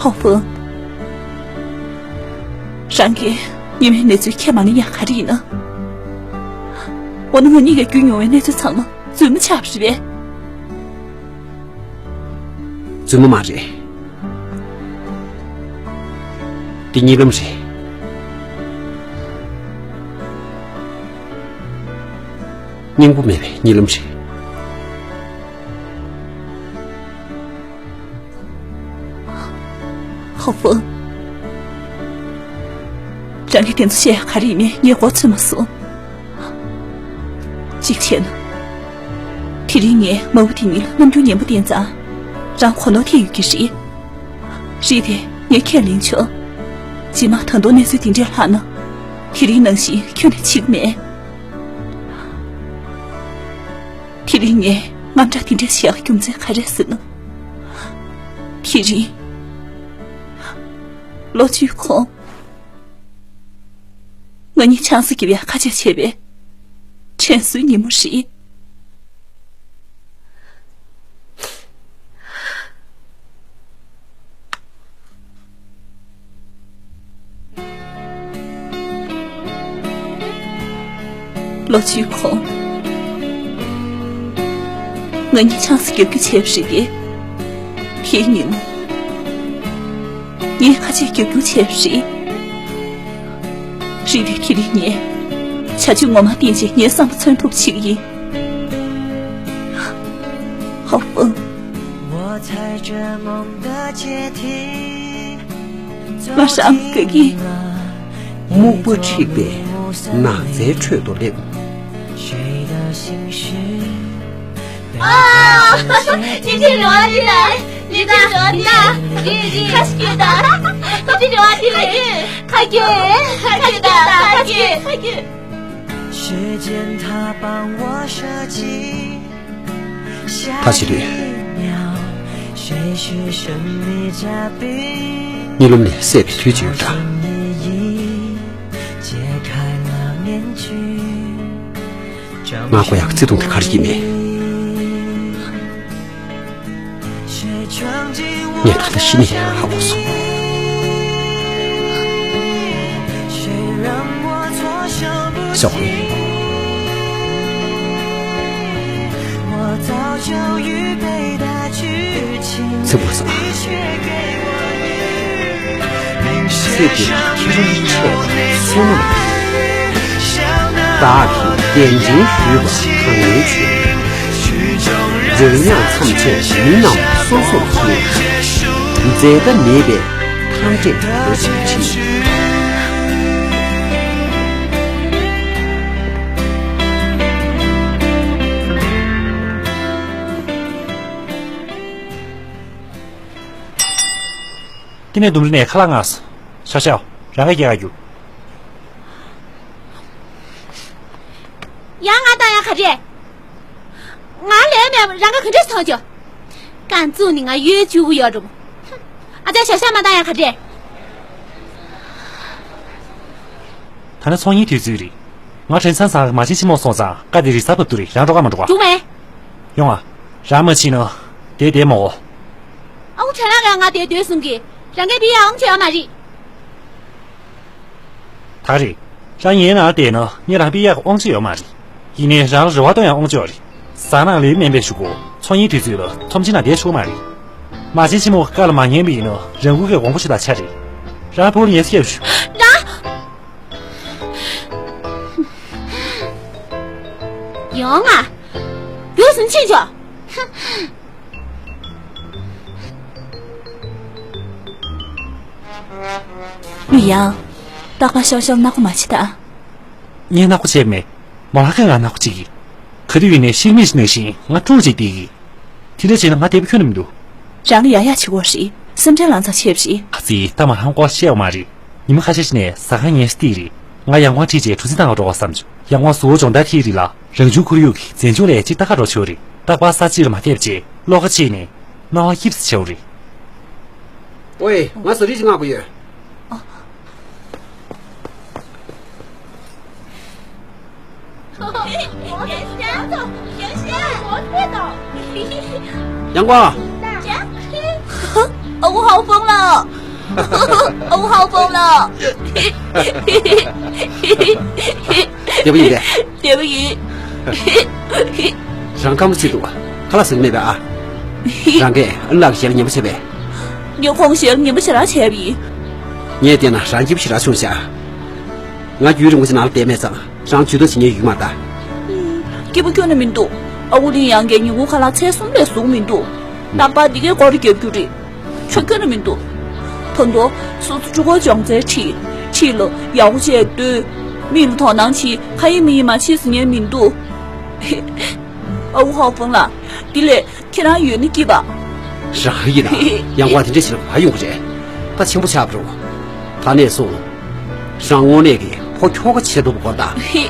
ཧོ་ཧྥང་། རང་གིས་ཉི་མའི་གནས་ཚུལ་ཁས་མ་ལེན་ཡག་ག་རེ་ཡིན་ན། འོ་ན་ང་གཉིས་ཀྱིས་བརྒྱུད་མྱོང་བའི་གནས་ཚུལ་ཚང་མ་རྫུན་མ་ཆགས་པ་རེད་པས། རྫུན་མ་མ་རེད། འདི་གཉིད་ལམ་རེད། སྙིང་པོ་མེད་པའི་གཉིད་ལམ་རེད། ཧོ་ཧྥང་། རང་གིས་དེ་ཚོ་བཤད་ཡག་ག་རེ་ཡིན་མིན་ངས་གོ་ཚོད་མ་སོང་། གཅིག་བྱས་ན། དེ་རིང་ངས་མ་བུ་དེ་གཉིས་ལ་རྣམ་འགྱུར་ངན་པ་བསྟན་ཙང་། རང་གོ་ནོར་ཐེབས་ཡོད་ཀྱི་རེད། རེད་དེ་ངས་ཁས་ལེན་ཆོག་རྗེས་མ་ད་དུང་གནས་ཚུལ་དེ་འདྲས་ལྷག་ན། དེ་རིང་ནང་བཞིན་ཁྱོན་ནས་འཆི་གི་མེད། དེ་རིང་ངས་དངངས་སྐྲག་དེ་འདྲས་བྱེད་ཡག་རྒྱུ་མཚན་ག་རེ་ཟེར་ན། དེ་རིང་ལོ་བཅུའི་གོང་། ང་གཉིས་ཆང་ས་བརྒྱབ་ཡག་ཁ་ཆད་བྱས་པའི་དྲན་གསོའི་ཉིན་མོ་རེད། ལོ་བཅུའི་གོང་། ང་གཉིས་ཆང་ས་རྒྱག་རྒྱུ་བྱས་པ་རེད་དེ། དེའི་ཉིན་མོ། ངས་ཁ་ཆད་རྒྱག་རྒྱུ་བྱས་པ་རེད། རེད་དེ་དེ་རིང་ངས་བྱ་སྤྱོད་ངོ་མ་བསྟན་བྱས་ངའི་བསམ་པ་མཚོན་ཐུབ་བྱེད་ཀྱི་ཡིན། ཧ་ཧྥང་། ང་རང་དགའ་གི། སྨུག་པ་འཁྲིགས་པའི་ནགས་ཚལ་ཁྲོད་དུ་སླེབས། ཨ། ཁྱེད་ཀྱི་རེ་བ་འདི་ལ། ལི་ཏ། ལི་ཏ། ཁ་སྐྱིད་ད། ཁྱེད་ཀྱི་རེ་བ་འདི་ལ། ཁ་སྐྱིད། ཁ་སྐྱིད་ད། ཁ་སྐྱིད། ཁ་སྐྱིད། ད་ཕྱི་དུས། གཉིད་ལམ་ནས་སད་པའི་དུས་ཅིག་ཡོད་འདྲ། ང་ཁོ་ཡག་བརྩེ་དུང་གི་གར་གྱིས་མེད། ངས་ད་ལྟ་ཤི་ནས་ཧ་གོ་སོང་། ཞོགས་ནས། ཚེ་བོ་ས། ཚེ་འདིར་ཁྱེད་རང་ཆེ་བ་བསོད་ནམས། བདག་གིས་གདན་འདྲེན་ཞུས་པ་གང་ཡིན་ཚེ། འཇམ་དབྱངས་མཚམས་ཆད་མི་རྣམས་སོ་སོར་ཕྱེ། འཛད་མཐའ་མེད་པའི་མཐའ་འབྲས་བོད་ཀྱི་ཁྲིད། དེ་ནས་ལྡུམ་ར་ནས་ཁ་ལག་མངགས་སོང་། ཤ་ཤ། རང་ག་སྐྱེལ་ག་རྒྱུགས། ཡང་ང་བཏང་ཡག་ག་རེ། ང་ལས་མེད་པ་རང་ག་ག་འདྲས་སོང་ཆོག་རྐང་བཙུགས་ནས་ང་གཡོལ་བཅུག་གི་ཡོད་འགྲོ་མོ། ཨ་ཅག་ཤ་ཤ་མ་བཏང་ཡག་ག་རེ། ད་ནི་ཚོང་གཉེར་དུས་ཚོད་རེད། ང་དྲན་ཚང་ཚང་མ་ཕྱིན་ཕྱི་མོ་སོང་ཙང་ཀ་དེ་རི་ས་བབ་ཏུ་རེད། རང་འགྲོ་ག་མ་འགྲོ་ག་རྒྱུགས་མེད། ཡོང་ཨ། རང་མ་ཕྱིན་ན། དེ་བསྡད་མོ། ཨ་ཁུ་ཁྲ་ལགས་ཀྱིས་ང་དེར་སྡོད་གསུང་གི། རང་གིས་ཕུད་ཡག་དབང་ཆ་ཡོད་མ་རེད། ད་རེད། རང་ངའི་ནང་བསྡད་ན་ངས་རང་ཕུད་ཡག་གི་དབང་ཆ་ཡོད་མ་རེད། ཡིན་ནའི་རང་ལ་རེ་བ་གཏོང་ཡག་དབང་ཆ་ཡོད་རེད། ཟ་ནང་ལས་སྨན་པའི་གཞུག་གུ་ཚོང་གཉེར་དུས་ཚོད་ལ་ཚོམས་ཆེན་ནང་བསྡད་ཆོག་མ་རེད། མ་བྱན་ཕྱི་མོ་བཀའ་ལ་མ་ཉན་པ་ཡིན་ན་རང་འགུལ་གྱིས་དགོངས་པ་ཞུ་ད་ཆ་རེད། རང་ཕུག་ལ་ཉལ་ས་སྐྱེལ་ཞུ། རང་། ཡོང་ང་། རྒྱུགས་སུ་ཕྱིན་ཆོག་ལི་ཡང་། རྟག་པར་ཤོར་ཤོར་ནག་པོ་མ་བྱེད་ད། ངས་ནག་པོ་བྱས་མེད། མོ་ལགས་ཀྱིས་ང་ནག་པོ་བྱེད་ཀྱི། ག་དུས་ཡིན་ནའི་ཤི་རྨས་ཤིག་ནང་བཞིན་ང་ཀྲུང་བྱེད་བསྡད་ཀྱི། དེ་འདྲ་བྱས་ན་ང་བདེ་པོ་ཁྱོན་ནས་མི་འདུག་རང་ལ་ཡག་ཡག་བྱེད་དགོས་རེད། སེམས་ཁྲལ་ལངས་ཙང་བྱས་པ་རེད། ཨ་ཙི། ད་མ་རང་སྐོར་བཤད་པ་མ་རེད། ཉི་མ་ཁ་ཤས་ཤིག་ནས་ཟ་ཁང་ཉལ་ས་དེ་རེད། ང་ཡང་ཁོང་ཁྲིད་བྱས་གྲུ་གཟིངས་བཏང་ག་འགྲོ་བསམ་བྱུང་། ཡང་ཁོང་གཟུགས་པོ་སྦྱོང་བརྡར་ཐེབས་རིགས་ལ་རང་བྱུང་ཁོར་ཡུག་གི་རྫས་འཇོམས་ལས་ཅིག་ལྟ་ག་འགྲོ་ཆོག་རེད། རྟག་པར་ས་གཅིག་ལ་མ་བསྡད་བྱས་བློ་ཁ་ཕྱེ་ནས་སྣང་བ་སྐྱིད་པོ་ཞིག་བྱེད་དགོས་རེད། ཝེ། ང་ཟ་རིགས་ཅིག་མངགས་དགོས་ཡོད། ཡང་གོ། ཨ་ཁུ་ཧའོ་ཧྥང་ལགས། ཨ་ཁུ་ཧའོ་ཧྥང་ལགས། བདེ་པོ་ཡིན་པས། བདེ་པོ་ཡིན། རང་ཁམས་ཚིག་འདུག་ཁ་ལག་ཟ་གི་མེད་པས་ཨ། རང་གིས་ཨ་ནེ་ལགས་ཀྱི་ཞལ་ལ་ངན་པ་བྱས་པས། ངས་ཁོང་ཞལ་ལ་ངན་པ་ཞེ་དྲག་བྱས་པ་ཡིན། ངས་བལྟས་ན་རང་སྐྱིད་པོ་ཞེ་དྲག་བྱུང་ཤག་ང་རྒྱུན་རིང་པོ་ཞིག་ནང་ལ་བསྡད་མེད་ཙང་རང་ཇུས་གཏོང་བྱེད་མཁན་ཡོད་མ་རེད་ད། སྐྱིད་པོ་ཁྱོན་ནས་མི་འདུག་ཨ་ཁུ་ལི་ཡང་གིས་ཉིན་གུང་ཁ་ལག་ཚར་གསུམ་ལས་ཟུག་མི་འདུག་རྟག་པར་འདི་གའི་སྐོར་རྒྱབ་རྒྱུ་རེད། ཆོ་ཁྱོན་ནས་མི་འདུག་ད་དུང་སོ་སོ་ཕྲུ་གུ་སྦྱོང་ཚན་ཁྲིད། ཁྲིད་ལ་ཡག་པོ་བྱས་སྡོད། མི་ལ་དོ་སྣང་བྱེད། ག་ཡིན་མི་ཡིན་མ་ཤེས་ཟེར་མཁན་མི་འདུག་ཨ་ཁུ་ཧའོ་ཧྥང་ལགས། འདི་ལས་ཁྱེད་རང་ཡོད་ན་སྐྱིད་པ། རང་ཡིན་ན་ཡང་བ་དེ་འདྲ་ཞིག་ལ་ག་ཡོང་གི་རེད། ད་ཆེན་པོ་ཆགས་པ་རེད། ད་ནས་བཟུང་རང་དངོས་གནས་ཀྱི་ཕོ་ཁྱོ་ག་བྱེད་ཐུབ་པ་དགོས་ད།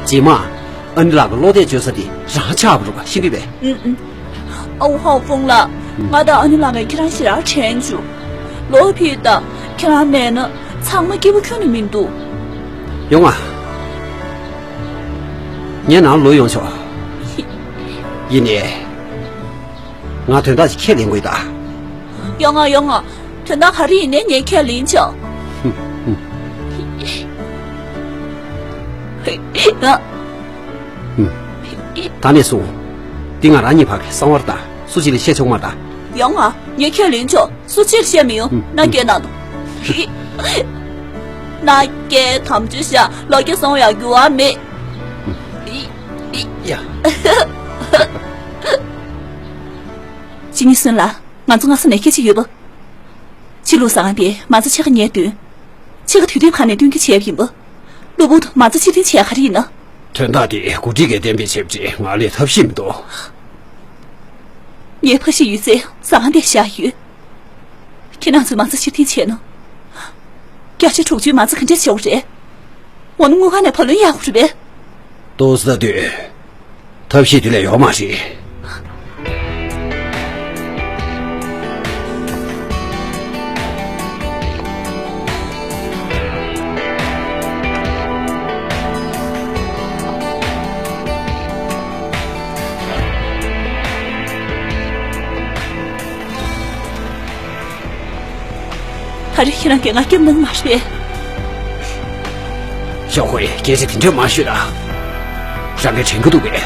རྗེས་མ་ཨ་ནེ་ལགས་ཀྱི་བློ་གཏད་བཅོལ་ས་དེ་རང་ཆགས་པ་རེད་པ། ཤེས་ཀྱི་རེད་པས། ཨུ་ཨུ། ཨ་ཁུ་ཧའོ་ཧྥང་ལགས། ང་དང་ཨ་ནེ་ལགས་ཀྱིས་ཁྱེད་རང་ཞེ་དྲག་དྲན་བྱུང་། ལོ་ཕྱིས་ད་ཁྱེད་རང་མེད་ན་ཚང་མ་སྐྱིད་པོ་ཁྱོན་ནས་མི་འདུག་ཡོང་ང་། ངའི་ནང་ལོག་ཡོང་ཆོག་ཡིན་ནའི། ང་དོན་དག་ཅིག་ཁས་ལེན་དགོས་ད། ཡོང་ང་ཡོང་ང་། དོན་དག་ག་རེ་ཡིན་ནའི་ངས་ཁས་ལེན་ཆོག་ཧུམ་ཧུམ། ཨ། ཧུམ། ད་ནས་བཟུང་། འདི་ང་རང་གཉིས་བར་གྱི་གསང་བ་རེད་ད། སུ་གཅིག་ལ་བཤད་ཆོག་མ་རེད་ད། ཡོང་ང་། ངས་ཁས་ལེན་ཆོག་སུ་གཅིག་ལ་བཤད་མི་ཡོང་། ཧུམ། མནའ་སྐྱེལ་གནང་དང་། མནའ་སྐྱེལ་དམ་ཆོས་བཞག་ལོ་བརྒྱ་སོང་ཡག་རྒྱུ་བ་མེད། ཡ། ཅི་ནི་སུན་ལ། ང་ཚོ་སྔ་ས་ནས་སྐད་ཆ་ཡོད་པ། ཕྱི་ལུགས་ཟ་ཁང་དེ་མ་རྩ་ཕྱེད་ཀ་ངས་འདོན། ཕྱེད་ཀ་དུས་དེབ་ཁང་ནས་འདོན་རྒྱུ་བྱས་པ་ཡིན་པ། གློ་བུར་དུ་མ་རྩ་ཕྱིར་འཐེན་བྱས་ག་རེ་ཡིན་ན། དོན་དག་དེ་འགོ་ཁྲིད་ཀྱིས་གཏན་འབེབས་བྱས་པ་རེད། ང་ལ་ཐབས་ཤེས་མི་འདུག་ངའི་ཕ་གཞིས་ཡོད་ཚད་ཟ་ཁང་དེར་བཞག་ཡོད། ཁྱེད་རང་ཚོས་མ་རྩ་ཕྱིར་འཐེན་བྱས་ན། བརྒྱ་ཆ་དྲུག་ཅུའི་མ་རྩ་ག་འདྲས་བྱེད་དགོས་རེད། འོ་ན་དངུལ་ཁང་ནས་བུ་ལོན་གཡར་དགོས་རེད་པས། ཏོག་ཙམ་སྡོད། ཐབས་ཤེས་དེ་ལས་ཡོད་མ་རེད། ག་རེ་ཁྱེད་རང་གིས་ང་སྐྱོབ་གནང་མ་རེད། ཞའོ་ཧུའེ། སྐད་ཆ་དེ་འདྲས་མ་ཤོད་ཨ། རང་གིས་དྲན་གྱི་འདུག་པས།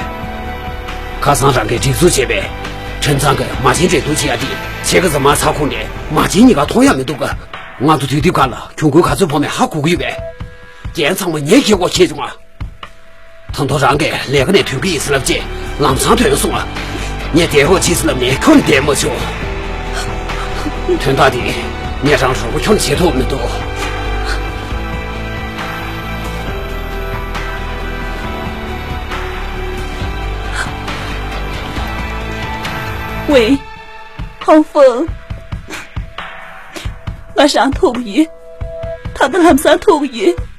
ཁ་སང་རང་གིས་སྒྲིག་འཛུགས་བྱས་པའི་ཁྲིམས་གཙང་གི་མ་བྱན་འགྲན་བསྡུར་བྱེད་ཡ་དེ་ཕྱེད་ཀ་ཙམ་མ་ཚར་གོང་ནས་མ་བྱན་གཉིས་ཀ་མཐོང་ཡ་མི་འདུག་ག་ང་ཚོ་དུས་དེབ་ཁང་ལ་གྱོང་གུན་ག་ཚོད་ཕོག་མེད་ཧ་གོ་གི་ཡོད་པས། རྒྱན་ཚང་མ་ངས་འཁྱེར་དགོས་ཁེལ་བྱུང་ང་། ད་དུང་རང་གིས་ལས་ཀ་ནས་ཐོན་གྱི་ཡིན་ཟེར་ལབ་རྗེས་ལམ་སང་ཐོན་སོང་ང་། ངས་བསྡད་དགོས་བྱས་ཟེར་ལབ་ནས་ཁྱོན་ནས་བསྡད་མ་བྱུང་། དོན་དག་འདི་ངས་རང་རོགས་པ་ཁྱོན་ནས་བྱེད་ཐུབ་མི་འདུག་ཝེ། ཧོང་ཧྥང་། ང་རང་ཐུག་ཡིན། ད་ལྟ་ལམ་སང་ཐུག་ཡིན།